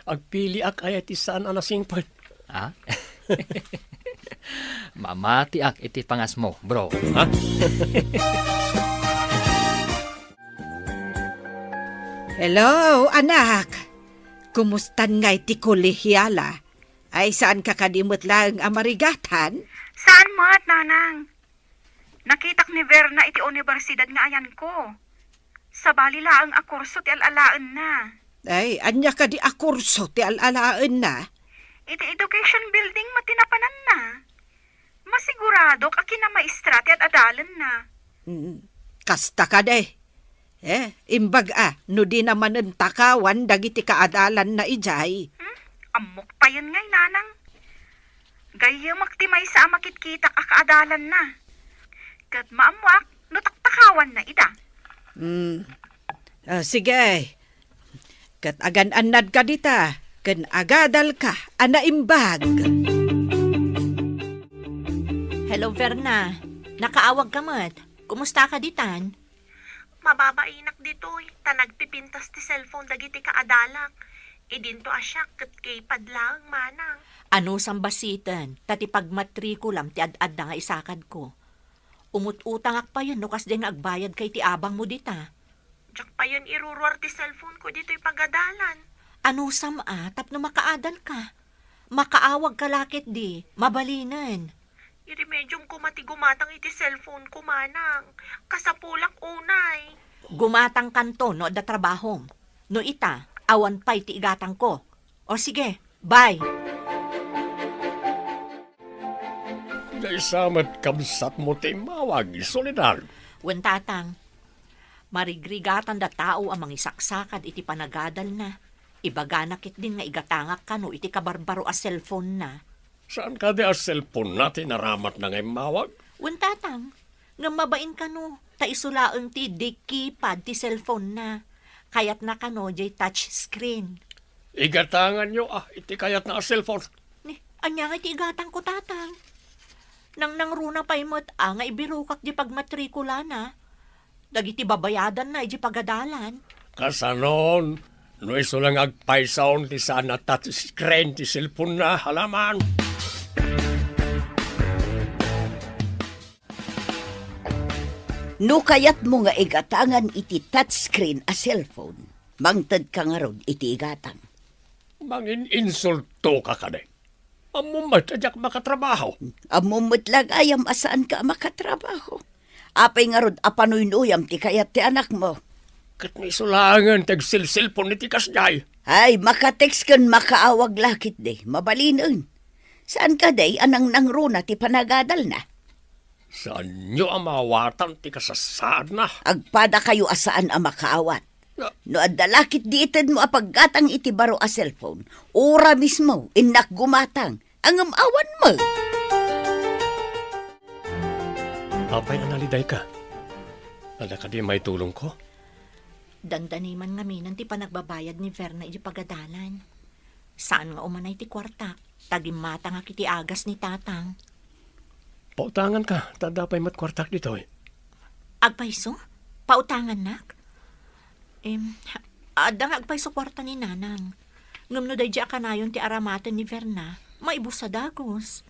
Agpiliak aya ti saan a nasingpet. Ha? Mamatiak iti pangasmo, bro. Ha? Hello, anak. Kumustan ngay ti kolehiala? Ay, saanka kadi met laeng a marigatan? Saan met, nanang? Nakitak ni Verna iti universidad nga ayanko. Sabali laeng a kurso ti al-alaenna. Ay, ania kadi a kurso ti al-alaenna? Iti education building met ti napananna. Masiguradok a kinamaestra ti ad-adalanna. Mm, kasta kadi. Eh, imbag a, no dina manen takawan dagiti kaadalanna idiay. Hmm? Ammok payen ngay, nanang. Gayyemek ti maysa a makitkitak a kaadalanna. Ket maammoak no taktakawanna ida. Hmm. Ah, sige. Ket agan-annadka dita, ken agadalka a naimbag. Hello, Verna. Nakaawagka met. Kumustaka ditan? Mababainak ditoy, ta nagpipintas ti cellphone dagiti kaadalak. Idinto a siak ket keypad laeng, manang. Anusam basiten, ta ti pagmatrikulam ti ad-adda nga isakadko. Umut-utangak payen no kasdiay nga agbayadka iti abangmo dita. Diak payen iruruar ti cellphone ko ditoy pagadalan. Anusam a, tapno makaadalka. Makaawagka la ketdi, mabalinen. Iremediom koma ti gumatang iti cellphone ko, manang. Kasapulak unay. Gumatangkanto no adda trabahom. No ita, awan pay ti igatangko. O sige, bye. Maysa met kabsatmo ti immawag, Soledad. Wen, tatang. Marigrigatanda tao a mangisaksakad iti panagadalna. Ibagana ketdin nga igatangak kano iti kabarbaro a cellphone-na. Saan kadi a cellphone-na ti naramatna nga immawag? Wen, tatang. Ngem mabain kano, ta isu laeng ti di keypad ti cellphone-na. Kayatna kano diay touch screen. Igatanganyo a iti kayatna a cellphone. Ni, ania nga iti igatangko, tatang? Nangnangruna pay met a nga ibirokak di pagmatrikulana dagiti babayadanna iti pagadalan. Kasanon, no isu la nga agpaysaon ti saan a touch screen ti cellphone-na, alaman. No kayatmo nga igatangan iti touchscreen a cellphone, mangtedka ngarud iti igatang. Mangin-insultoka kadi? Ammom met a diak makatrabaho. Ammom met la gayam a saanka a makatrabaho. Apay ngarud a panuynuyam ti kayat ti anakmo? Ket ni isu laengen ti agsilsilpon iti kasdiay. Ay, makatext ken makaawag la ketdi. Mabalinen. Saan kadi a nangnangruna ti panagadalna? Saanyo a maawatan ti kasassaadna? Agpadakayo a saan a makaawat. Na- No adda la ketdi itedmo a paggatang iti baro a cellphone, ura mismo, innak gumatang, ngem awan met. Apay a nalidayka? Adda kadi maitulongko? Dandani man ngamin ti panagbabayad ni Verna iti pagadalan. Saan nga umanay ti kuartak. Ta gimmatangak iti agas ni Tatang. Pautanganka, ta adda pay met kuartak ditoy. Agpayso? Pautangannak? Em, adda nga agpayso kuarta ni Nanang. Ngem no daydi a kanayon ti aramaten ni Verna, maibus a dagus.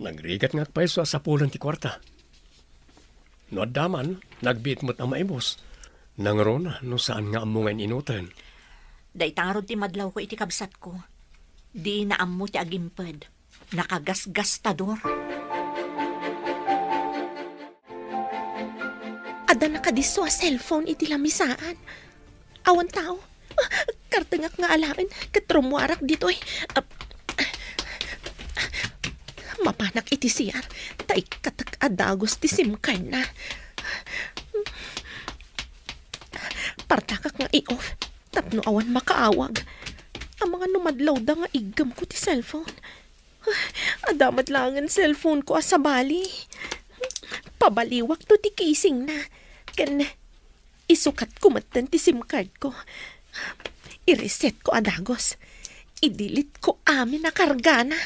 Nagrigat nga agpayso a sapulen ti kuarta. No adda man, nagbiit met a maibus. Nangruna no saan nga ammo nga in-inuten. Dayta ngarud ti madlawko iti kabsatko. Dina ammo ti agimped. Nakagasgastador. Adda nakadisso a cellphone iti lamisaan. Awan tao. Ah, kartengak nga alaen ket rummuarak ditoy. Ah, mapanak iti C R ta ikkatek a dagus ti SIM card na. Partakak nga i-off tapno awan makaawag. Amangan no madlawda nga iggemko ti cellphone. Adda met laengen cellphone ko a sabali. Pabaliwakto ti casing na. Ken isukatko metten ti SIM card ko. I-reset ko a dagus. I-delete ko amin a kargana.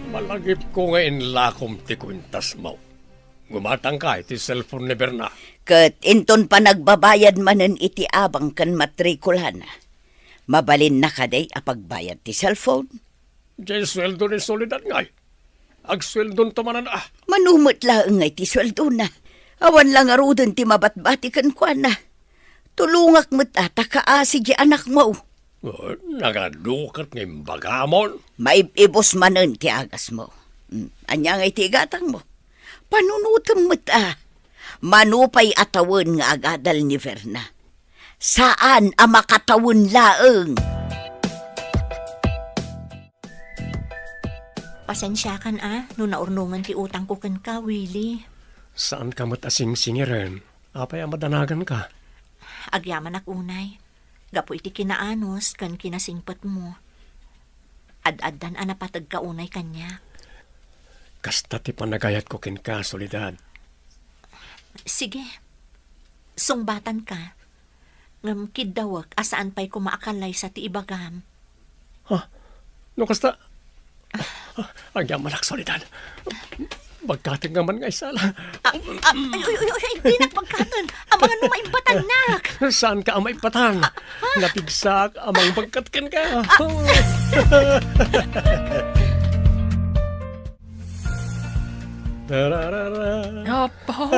Malagipko nga inlakom ti kuentasmo. Gumatangka iti cellphone ni Berna. Ket inton panagbabayad manen iti abang ken matrikulana. Mabalinna kadi a pagbayad ti cellphone? Diay sueldo ni Soledad ngay. Agsueldonto manen a. Mano met laeng ngay ti sueldona. Awan la ngaruden ti mabatbati kenkuana. Tulongak met a ta kaasi diay anakmo. Oh, nagadu ket nga imbagamon. Maib-ibus manen ti agasmo. Hmm, ania ngay ti igatangmo? Panunotem met a. Mano pay a tawen nga agadal ni Verna? Saan a makatawen laeng. Pasensiakan a no naurnongen ti utangko kenka, Willie. Saanka met a singsingiren. Apay a madanaganka? Agyamanak unay. Gapu iti kinaanus ken kinasingpetmo. Ad-addan a napategka unay kaniak. Kasta ti panagayatko kenka, Soledad. Sige. Sungbatanka. Ngem kiddawek a saan pay koma a kallaysa ti ibagam. Ha? No kasta? Agyamanak, Soledad. Bagkatenka man nga isala. Ah, ah, ay, ay, ay, ay, dinak bagkaten. Amangan no maimbatannak. Saanka a maibatan? Napigsak a mangbagkat kenka. Tararara. Apo.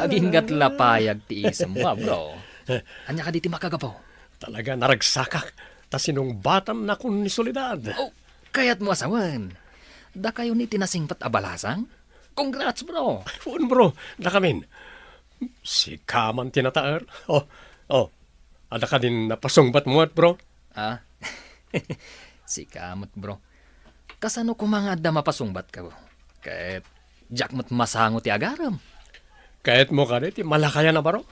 Aginggat la payag ti isemmo, a, bro. Ania kadi ti makagapu? Talaga naragsakak ta sinungbatannakon ni Soledad. Oh, kayatmo a sawen. Dakayo ni ti nasingpet a balasang? Congrats, bro! Wen, bro. Dakamin. Sika man ti nataer. Oh, oh. Adda kadin napasungbatmo met, bro? Ah? Sika met, bro. Kasano koma nga adda mapasungbatko? Ket diak met masango ti agarem. Kayatmo kadi ti malakayan a baro?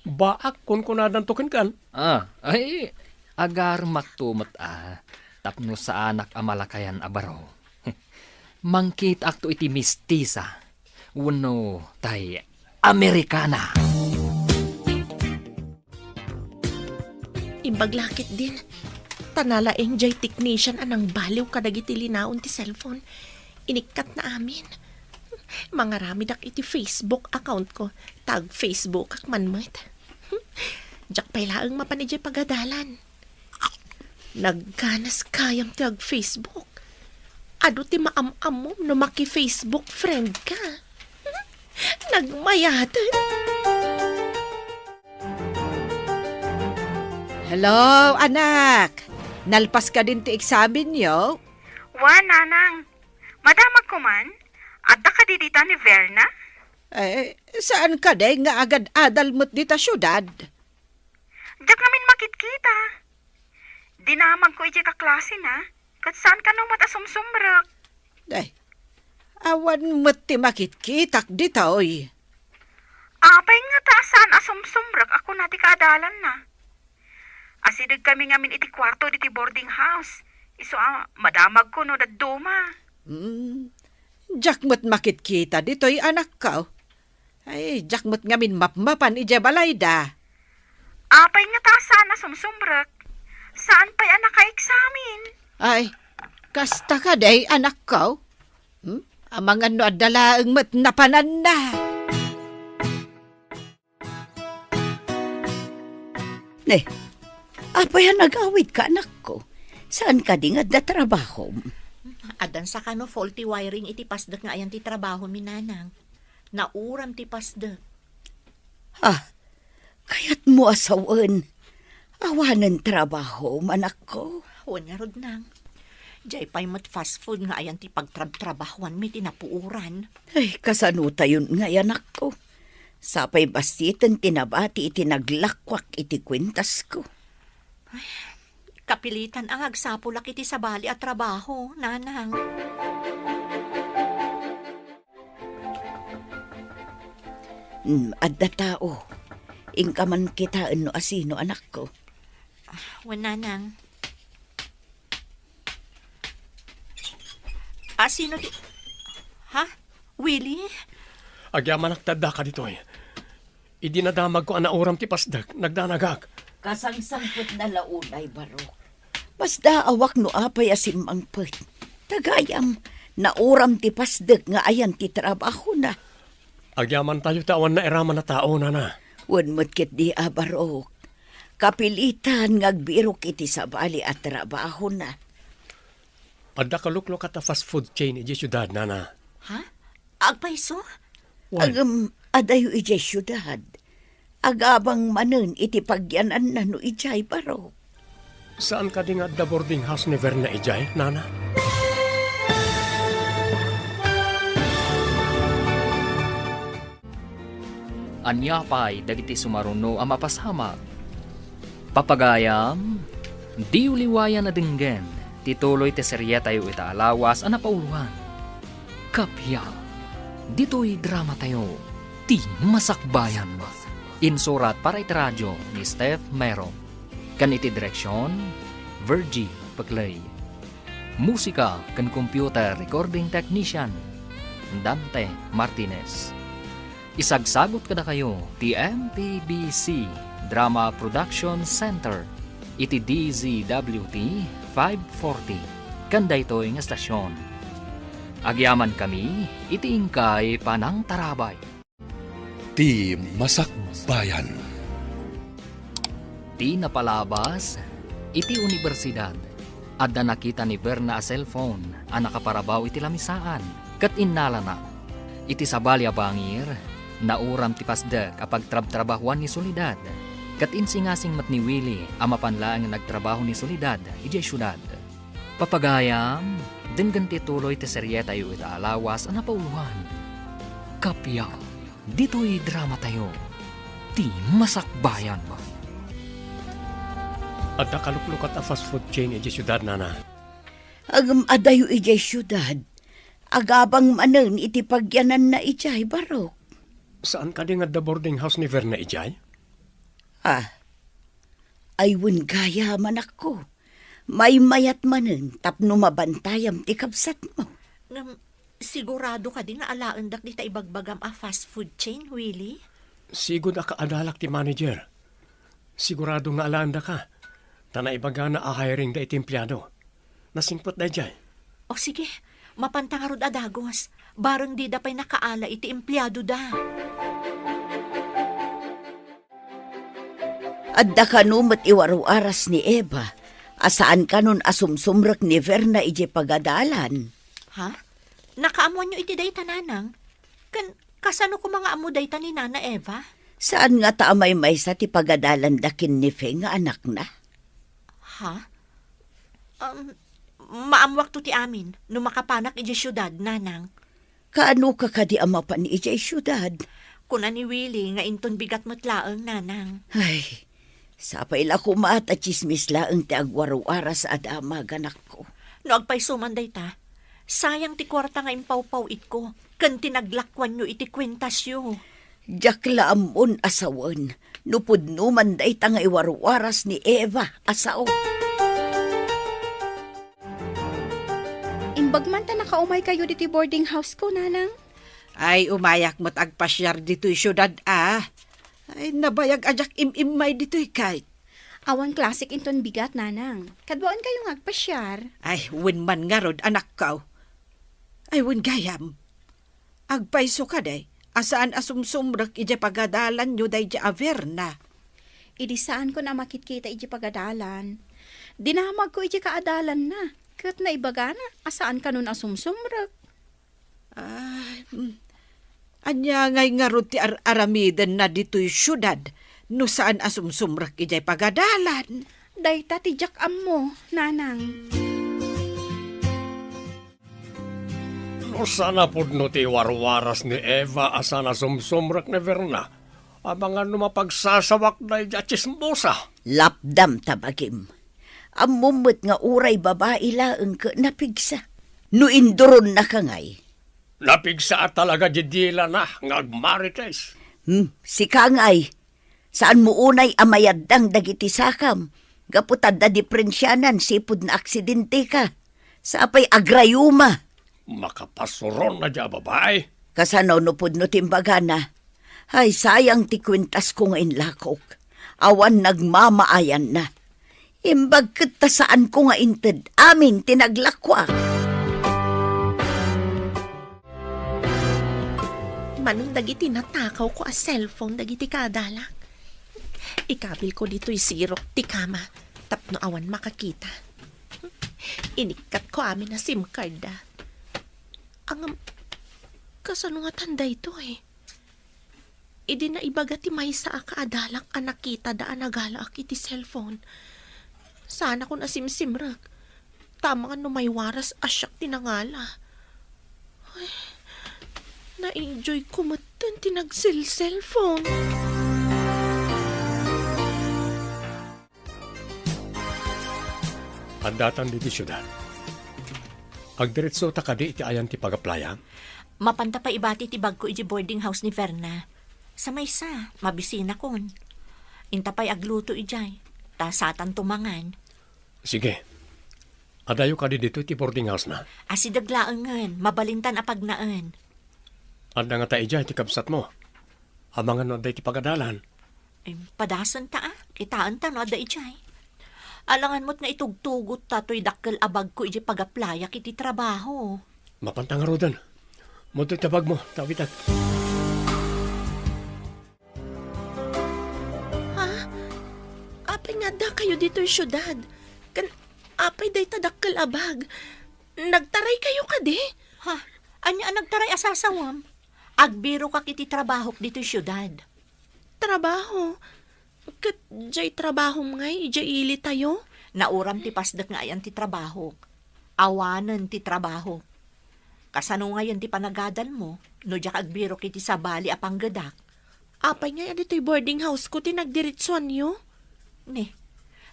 Baak kunkunadanto kenkan. Ah, ay, agaremakto met a, tapno saanak a malakayan a baro. Mangkitaakto iti mistisa wenno tay Amerikana. Imbag la ketdin, ta nalaeng jay technician a nangbaliw kadagiti linaon ti cellphone. Inikkatna amin. Mangaramidak iti Facebook account ko, ta ag-Facebookak man met. Diak pay laeng mapan idiay pagadalan. Nagganas gayam ti ag-Facebook. Adu ti maam-ammom no maki-Facebook friend ka. Nagmayaten. Hello, anak. Nalpas kadin ti eksamenyo? Wen, nanang. Madamagko man. Adda kadi dita ni Verna? Eh, saan kadi nga agad-adal met dita siudad? Diak ngamin makitkita. Dinamagko idiay kaklasena, ket saan kano met a sumsumrek. Day, awan met ti makitkitak ditoy. Apay ngata a saan a sumsumrek a kuna ti kaadalanna? Asidegkami ngamin iti kuarto diti boarding house. Isu a madamagko no dadduma. Hmm. Diak met makitkita ditoy, anakko. Ay, diak met ngamin mapmapan idiay balayda. Apay ngata a saan a sumsumrek? Saan pay a nakaeksamen? Ay, kasta kadi, anakko? Hmm? Amangan no adda laeng met napananna. Ne, apay a nagawidka, anakko? Saan kadi nga adda trabahom? Addan sa kano faulty wiring iti pasdek nga ayan ti trabahomi, nanang. Nauram ti pasdek. Ah, kayatmo a sawen, awanen trabahom, anakko? Wen ngarud, nang. Diay pay met fast food nga ayan ti pagtrabtrabahuanmi ti napuoran. Ay, kasanotayon ngay, anakko? Sapay bassiten ti nabati iti naglakuak iti kuentasko. Ay, kapilitan a nga agsapulak iti sabali a trabaho, nanang. Hmm, adda tao. Inka man kitaen no asino, anakko. Ah, wen, nanang. Asino ti, ha? Willie? Agyamanak ti addaka ditoy. Idi nadamagko a nauram ti pasdek, nagdanagak. Kasangsangpetna la unay, Barok. Masdaawak no apay a simmangpet. Ta gayam, nauram ti pasdek nga ayan ti trabahona. Agyamantayo ti awan nairaman a tao, nana. Wen met ketdi a, Barok. Kapilitan nga agbirok iti sabali a trabahona. Adda kaluklukat a fast food chain idiay siudad, nana. Ha? Agpayso? Wen. Ngem, adayo idiay siudad. Agabang manen iti pagyananna no idiay, Barok. Saan kadi nga adda boarding house ni Verna idiay, nana? Ania pay dagiti sumaruno a mapasamak? Papagayam, diyo liwayan a denggen ti tuloy ti serietayo ita a lawas a napauloan. Kappia, ditoy dramatayo, ti Masakbayan. Insurat para iti radio ni Steph Mero. Ken iti direksion, Virgie Peclay. Musika ken computer recording technician, Dante Martinez. Isagsagut kadakayo ti M P B C Drama Production Center iti D Z W T five forty ken daytoy nga estasion. Agyamankami iti inkay panangtarabay. Ti Masakbayan. Ti napalabas iti universidad, adda nakita ni Verna a cellphone a nakaparabaw iti lamisaan, ket innalana. Iti sabali a bangir, nauram ti pasdek a pagtrabtrabahuan ni Soledad, ket insingasing met ni Willie a mapan laeng nga nagtrabaho ni Soledad idiay siudad. Papagayam, denggen ti tuloy ti serietayo ita a lawas a napauloan. Kappia, ditoy dramatayo, ti Masakbayan. Adda kaluklukat a fast food chain idiay siudad, nana. Ngem adayo idiay siudad. Agabang manen iti pagyananna idiay, Barok. Saan kadi nga adda boarding house ni Verna idiay? Ah, ay wen gayam, anakko. Maymayat manen tapno mabantayam ti kabsatmo. Ngem, sigurado kadi nga alaendak dita ibagbagam a fast food chain, Willie? Sigud a kaadalak ti manager. Sigurado nga alaendaka, ta naibagana a hiring da iti empleyado. Nasingpet daydiay. O sige, mapanta ngarud a dagus. Bareng dida pay nakaala iti empleyadoda. Adda kano met iwar-waras ni Eva a saan kanon a sumsumrek ni Verna idiay pagadalan. Ha? Nakaammoanyo iti dayta, nanang? Ken kasano koma nga ammo dayta ni Nana Eva? Saan ngata a maymaysa ti pagadalanda ken ni Fe nga anakna? Ha? Um, maammoakto ti amin no makapanak idiay siudad, nanang. Kaanoka kadi a mapan idiay siudad? Kuna ni Willie nga inton bigat met laeng, nanang. Ay, sapay la koma ta tsismis laeng ti agwar-waras a damag, anakko. No agpayso man dayta, sayang ti kuarta nga impawpaw-itko ken ti naglakuanyo iti kuentasyo. Diak la ammon a sawen no pudno man dayta nga iwarwaras ni Eva a sao. Imbag man ta nakaumaykayo ditoy boarding house ko, nanang. Ay, umayak met agpasiar ditoy siudad, a. Ay, nabayag a diak im-immay ditoy, Kate. Awan klasik inton bigat, nanang. Kaduaenkayo nga agpasiar. Ay, wen man ngarud, anakko. Ay, wen gayam. Agpayso kadi a saan a sumsumrek idiay pagadalanyo daydi a Verna. Idi saanko a makitkita idiay pagadalan, dinamagko idiay kaadalanna, ket naibagana a saan kanon a sumsumrek. Ay, mm. Ania ngay ngarud ti ar-aramidenna ditoy siudad no saan a sumsumrek idiay pagadalan? Dayta ti diak ammo, nanang. No saan a pudno ti warwaras ni Eva a saan a sumsumrek ni Verna, amangan no mapagsasawak daydi a tsismosa. Lapdam ta bagim. Ammom met nga uray babai laeng ket napigsa. No induronnaka ngay. Napigsa a talaga di dilana nga agmarites. Hmm, sika ngay. Saanmo unay a mayaddang dagiti sakam, gapu ta adda diprensianan sipud naaksidenteka. Sapay agrayuma. Makapasuron na di a babai. Kasano no pudno ti imbagana? Ay, sayang ti kuentasko nga inlakok. Awan nagmamaayanna. Imbag ket ta saanko nga inted amin ti naglakuak. Manen dagiti natakawko a cellphone dagiti kaadalak. Ikabilko ditoy sirok ti kama tapno awan makakita. Inikkatko amin a SIM card da. Ngem, kasano ngatan daytoy? Idi naibaga ti maysa a kaadalak a nakitada a nagalaak iti cellphone, saanakon a simsimrek. Ta amangan no maywaras a siak ti nangala. Ay, na-enjoy ko metten ti nagselselphone. Addatan ditoy siudad. Agdiretsota kadi iti ayan ti pag-applya? Mapanta pay ibati ti bagko iti boarding house ni Verna. Sa maysa, mabisinakon. Inta pay agluto idiay, ta satanto mangan. Sige. Adayo kadi ditoy ti boarding house-na? Asideg laengen, mabalintan a pagnaen. Adda ngata idiay ti kabsatmo? Amangan no adda iti pagadalan. Em, padasenta a. Kitaenta no adda idiay. Alangan met nga itugtugotta toy dakkel a bagko idiay pag-applyak iti trabaho. Mapanta ngaruden. Mudto iti bagmo, ta awitek. Ha? Apay nga addakayo ditoy siudad? Ken apay dayta dakkel a bag? Nagtaraykayo kadi? Ha? Ania a nagtaray a sasawam? Agbirokak iti trabahok ditoy siudad. Trabaho? Ket diay trabahom ngay idiay ilitayo? Nauram ti pasdek nga ayan ti trabahok. Awanen ti trabahok. Kasano ngayen ti panagadalmo no diak agbirok iti sabali a panggedak? Apay ngay a ditoy boarding house-ko ti nagdiretsuanyo? Ni,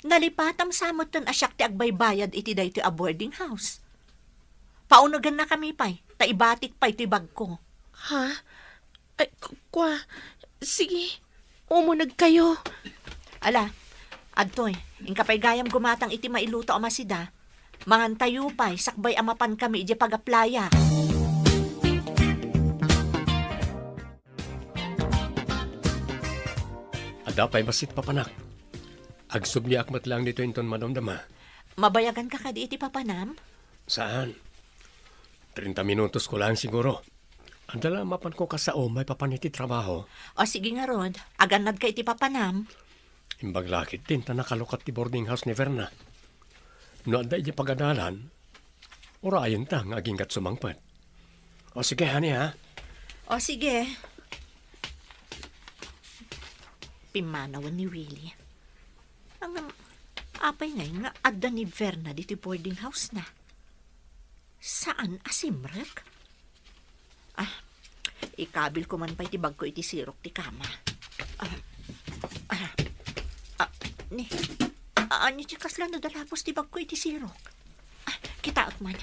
nalipatam sa metten a siak ti agbaybayad iti daytoy a boarding house. Paunegennakami pay, ta ibatik pay toy bagko. Ha? Ay, ku-, kua. Sige, umunegkayo. Ala, adtoy, inka pay gayam gumatang iti mailuto a masida. Mangantayo pay, sakbay a mapankami idiay pag-applyak. Adda pay bassit, papanak. Agsubliak met laeng ditoy inton madamdama. Mabayaganka kadi iti papanam? Saan. Treinta minutos ko laeng siguro. Adda la mapanko kasao maipapan iti trabaho. O sige ngarud, agannadka iti papanam. Imbag la ketdin ta nakalukat ti boarding house ni Verna. No adda idiay pagadalan, urayenta nga aginggat sumangpet. O sige, honey, ha? O sige. Pimmanawen ni Willie. Ngem, apay ngay nga adda ni Verna ditoy boarding house-na? Saan a simrek? Ah, ikabilko man pay ti bagko iti sirok ti kama. Ah, ah, ah, ni, ah, ania ti kasla nadalapos ti bagko iti sirok? Ah, kitaek man.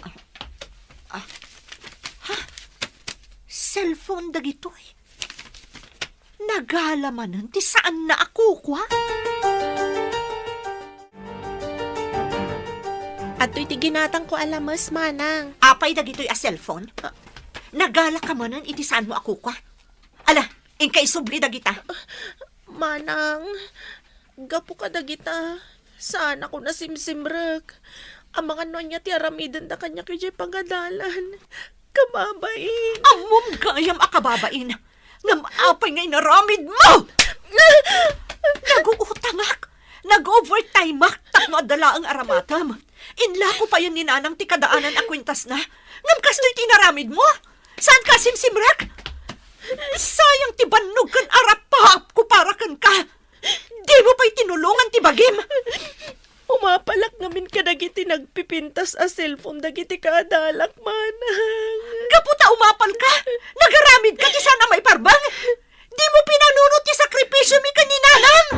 Ah, ah, ha? Cellphone dagitoy. Nagala manen ti saanna a kukua. Adtoy ti ginatangko a lames, manang. Apay dagitoy a cellphone? Ah. Nagalaka manen iti saanmo a kukua. Ala, inka isubli dagita. Manang, Gapu kadagita, saanakon a simsimrek. Amangan no ania ti aramidenda kaniak idiay pagadalan. Kababain. Ammom gayam a kababain. Ngem apay nga inaramidmo? Naguutangak. Nag-overtimeak tapno adda laeng aramatem. Inlako payen ni Nanang ti kadaanan a kuentasna. Ngem kastoy ti inaramidmo? Saanka a simsimrek? Sayang ti bannog ken arapaapko para kenka. Dimo pay tinulongan ti bagim. Umapalak ngamin kadagiti nagpipintas a cellphone dagiti kaadalak, manang. Gapu ta umapalka, nagaramidka ti saan a maiparbeng. Dimo pinanunot ti sakripisiomi ken ni Nanang.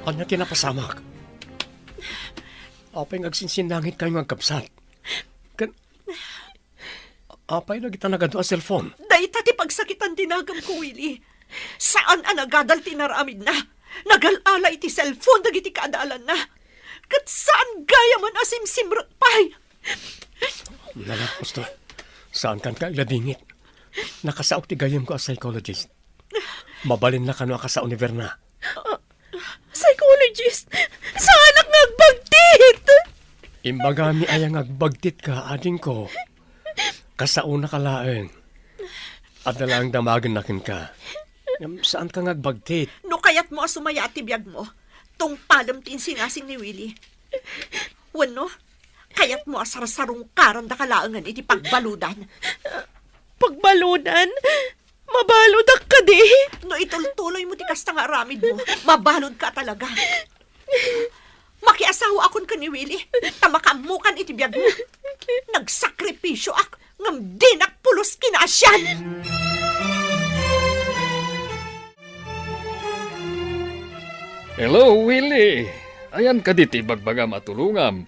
Ania ti napasamak? Apay nga agsinsinnangitkayo nga agkabsat? Ken apay dagita nagadu a cellphone? Dayta ti pagsakitan ti naganko, Willie. Saan a nagadal ti inaramidna. Nagal-ala iti cellphone dagiti kaadalanna. Ket saan gayamen a simsimrek pay. Nalagpos to. Saankan nga agladingit. Nakasaok ti gayyemko a psychologist. Mabalinna kano a kasao ni Verna. Psychologist? Saanak nga agbagtit! Imbagami aya nga agbagtitka, adingko? Kasaonaka laeng. Adda laeng damagenna kenka. Ngem saanka nga agbagtit. No kayatmo a sumayaat ti biagmo, tungpalem ti insingasing ni Willie. Wenno, kayatmo a sarsarungkarandaka laengen iti pagbaludan. Pagbaludan? Mabaludak kadi? No itultuloymo ti kasta nga aramidmo, mabaludka a talaga. Makiasawaakon ken ni Willie, ta makaammokan iti biagmo. Nagsakripisioak, ngem dinak pulos kinaasian. Hello, Willie! Ayan kadi ti ibagbagam a tulongam?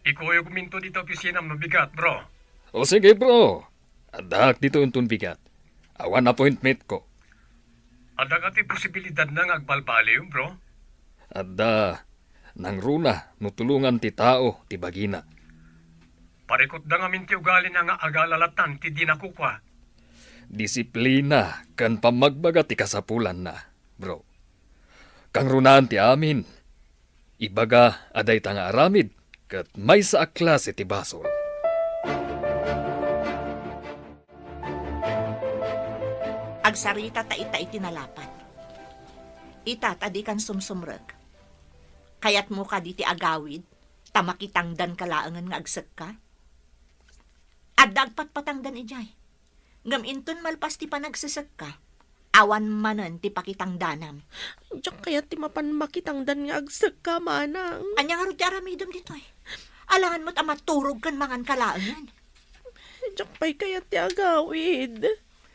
Ikuyogminto dita opisinam no bigat, bro. O sige, bro. Addaak ditoy inton bigat. Awan appointmentko. Adda kadi posibilidadna nga agbalbaliw, bro? Adda. Nangruna no tulongan ti tao ti bagina. Parikutda ngamin ti ugalina nga agala lattan ti di nakukua. Disiplina ken pammagbaga ti kasapulanna, bro. Kangrunaan ti amin. Ibaga a dayta nga aramid ket maysa a klase ti basol. Agsarita ta ita iti nalapat. Ita ta dikan sumsumrek. Kayatmo kadi ti agawid ta makitangdanka laengen nga agsekka? Adda agpatpatangdan idiay. Ngem inton malpas ti panagsesekka, awan manen ti pakitangdanam. Diak kayat ti mapan makitangdan nga agsekka, manang. Ania ngarud ti aramidem ditoy? Alangan met a maturog ken manganka laengen. Diak pay kayat ti agawid.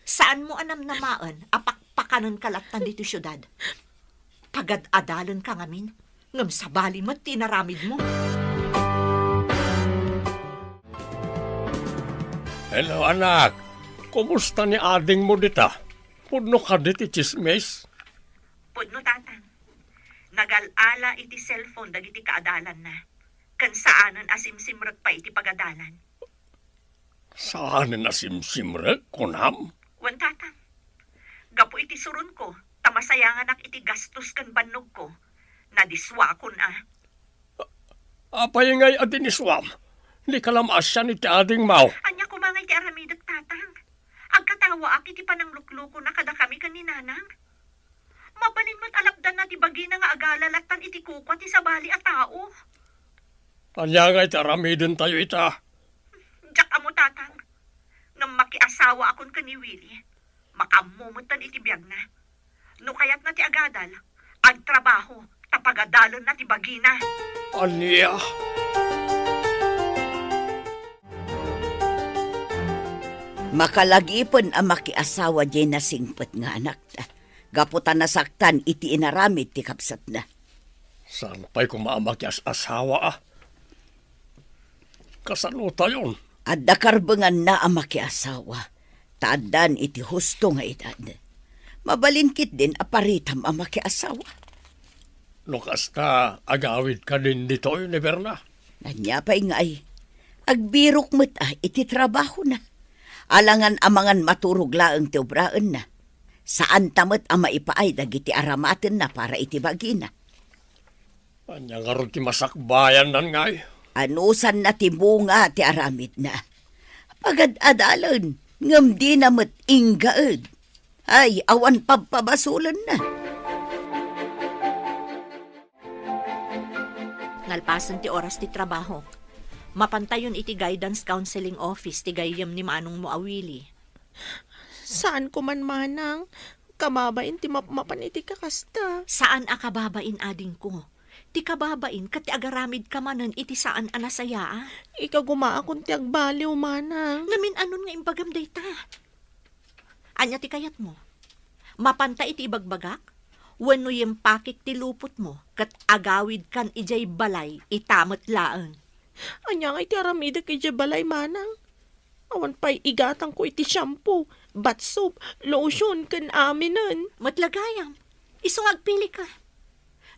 Saanmo a namnamaen a pakpakanenka lattan ditoy siudad? Pagad-adalenka ngamin, ngem sabali met ti inaramidmo. Hello, anak. Kumusta ni adingmo dita? Pudno kadi ti tsismis? Pudno, Tatang. Nagal-ala iti cellphone dagiti kaadalanna, ken saanen a simsimrek pay iti pagadalan. Saanen a simsimrek, kunam? Wen, Tatang. Gapu iti suronko, ta masayanganak iti gastos ken bannogko, nadiswakon a. Apay ngay a diniswam? Dika la maasian iti adingmo. Ania koma ngay ti aramidek, Tatang? Agkatawaak iti panangluklukona kadakami ken ni Nanang. Mabalin met a lapdanna ti bagina nga agala lattan iti kukua ti sabali a tao. Ania ngay ti aramidentayo ita? Diak ammo, Tatang. Ngem makiasawaakon ken ni Willie. Makaammo metten iti biagna. No kayatna ti agadal, agtrabaho, ta pagadalenna ti bagina. Ania? Makalagipen a makiasawa diay nasingpet nga anakta, gapu ta nasaktan iti inaramid ti kabsatna. Saan pay koma a makias-asawa, a? Kasanotayon? Adda karbenganna a makiasawa, ta addan iti husto nga edad. Mabalin ketdin a paritam a makiasawa. No kasta, agawid kadin ditoy ni Berna. Ania pay ngay? Agbirok met a iti trabahona. Alangan amangan maturog laeng ti obraenna. Saanta met a maipaay dagiti aramatenna para iti bagina. Ania ngarud ti masakbayanna ngay? Anusanna ti bunga ti aramidna. Pagad-adalen, ngem dina met inggaed. Ay, awan pabpabasolenna. Nalpasen ti oras ti trabahok. Mapantayon iti guidance counseling office ti gayyem ni manongmo a Willie. Saanko man, manang. Kababain ti mapmapan iti kakasta. Saan a kababain, adingko. Ti kababain ket ti agaramidka manen iti saan a nasayaat. Ikagumaakon ti agbaliw, manang. Namin-anon nga imbagam dayta? Ania ti kayatmo? Mapanta iti ibagbagak? Wenno yimpakik ti lupotmo ket agawidkan idiay balay ita met laeng? Ania ngay ti aramidek idiay balay, manang? Awan pay igatangko iti shampoo, bath soap, lotion, ken aminen. Met la gayam, isu nga agpilika.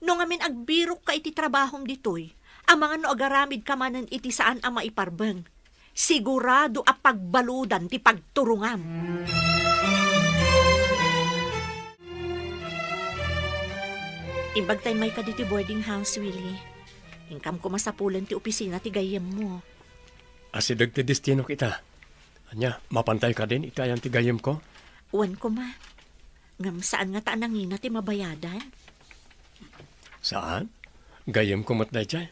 No ngamin agbirokka iti trabahom ditoy, amangan no agaramidka manen iti saan a maiparbeng, sigurado a pagbaludan ti pagturongam. Imbag ta immayka ditoy boarding house, Willie. Inkam koma sapulen ti opisina ti gayyemmo. Asideg ti destinok ita. Ania, mapantay kadin iti ayan ti gayyemko? Wen koma. Ngem saan ngata a nangina ti mabayadan? Saan? Gayyemko met daydiay.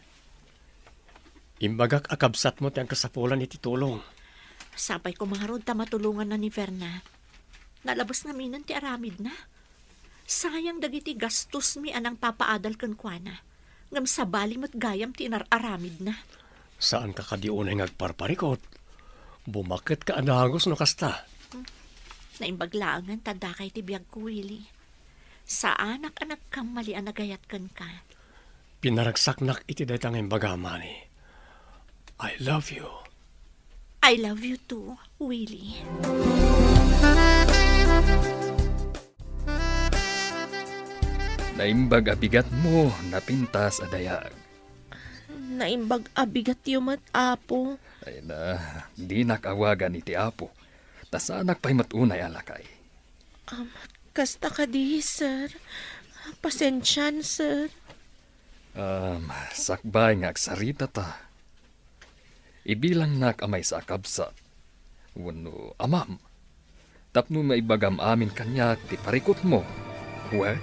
Imbagak a kabsatmo ti agkasapulan iti tulong. Sapay koma ngarud ta matulonganna ni Verna. Nalabes ngaminen ti aramidna. Sayang dagiti gastosmi a nangpapaadal kenkuana, ngem sabali met gayam ti inar-aramidna. Saanka kadi unay nga agparparikut? Bumaketka a dagus no kasta. Hmm. Naimbag laengen ta dakay ti biagko, Willie. Saanak a nagkammali a nagayat kenka. Pinaragsaknak iti dayta nga imbagam, honey. I love you. I love you too, Willie. Naimbag a bigatmo, napintas a dayag. Naimbag a bigatyo met, Apo. Ay na, dinak awagan iti Apo. Ta saanak pay met unay a lakay. Um, kasta kadi, sir. Pasensian, sir. Um, sakbay nga agsaritata, ibilangnak a maysa a kabsat wenno amam tapno maibagam amin kaniak ti parikutmo. Wen?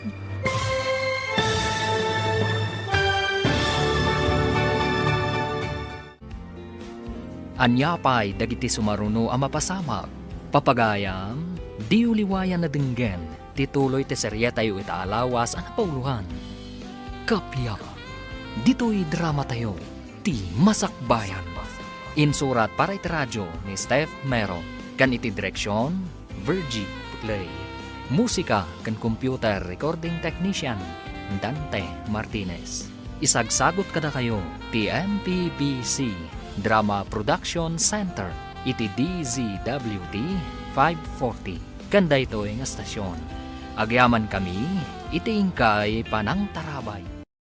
Ania pay dagiti sumaruno a mapasamak? Papagayam, diyo liwayan a denggen ti tuloy ti serietayo ita a lawas a napauloan. Kappia, ditoy dramatayo, ti Masakbayan. Insurat para iti radio ni Steph Mero, ken iti direksion, Virgie Putley. Musika ken computer recording technician, Dante Martinez. Isagsagut kadakayo ti M P B C Drama Production Center iti D Z W T five forty ken daytoy nga stasyon. Agyamankami iti inkay panangtarabay.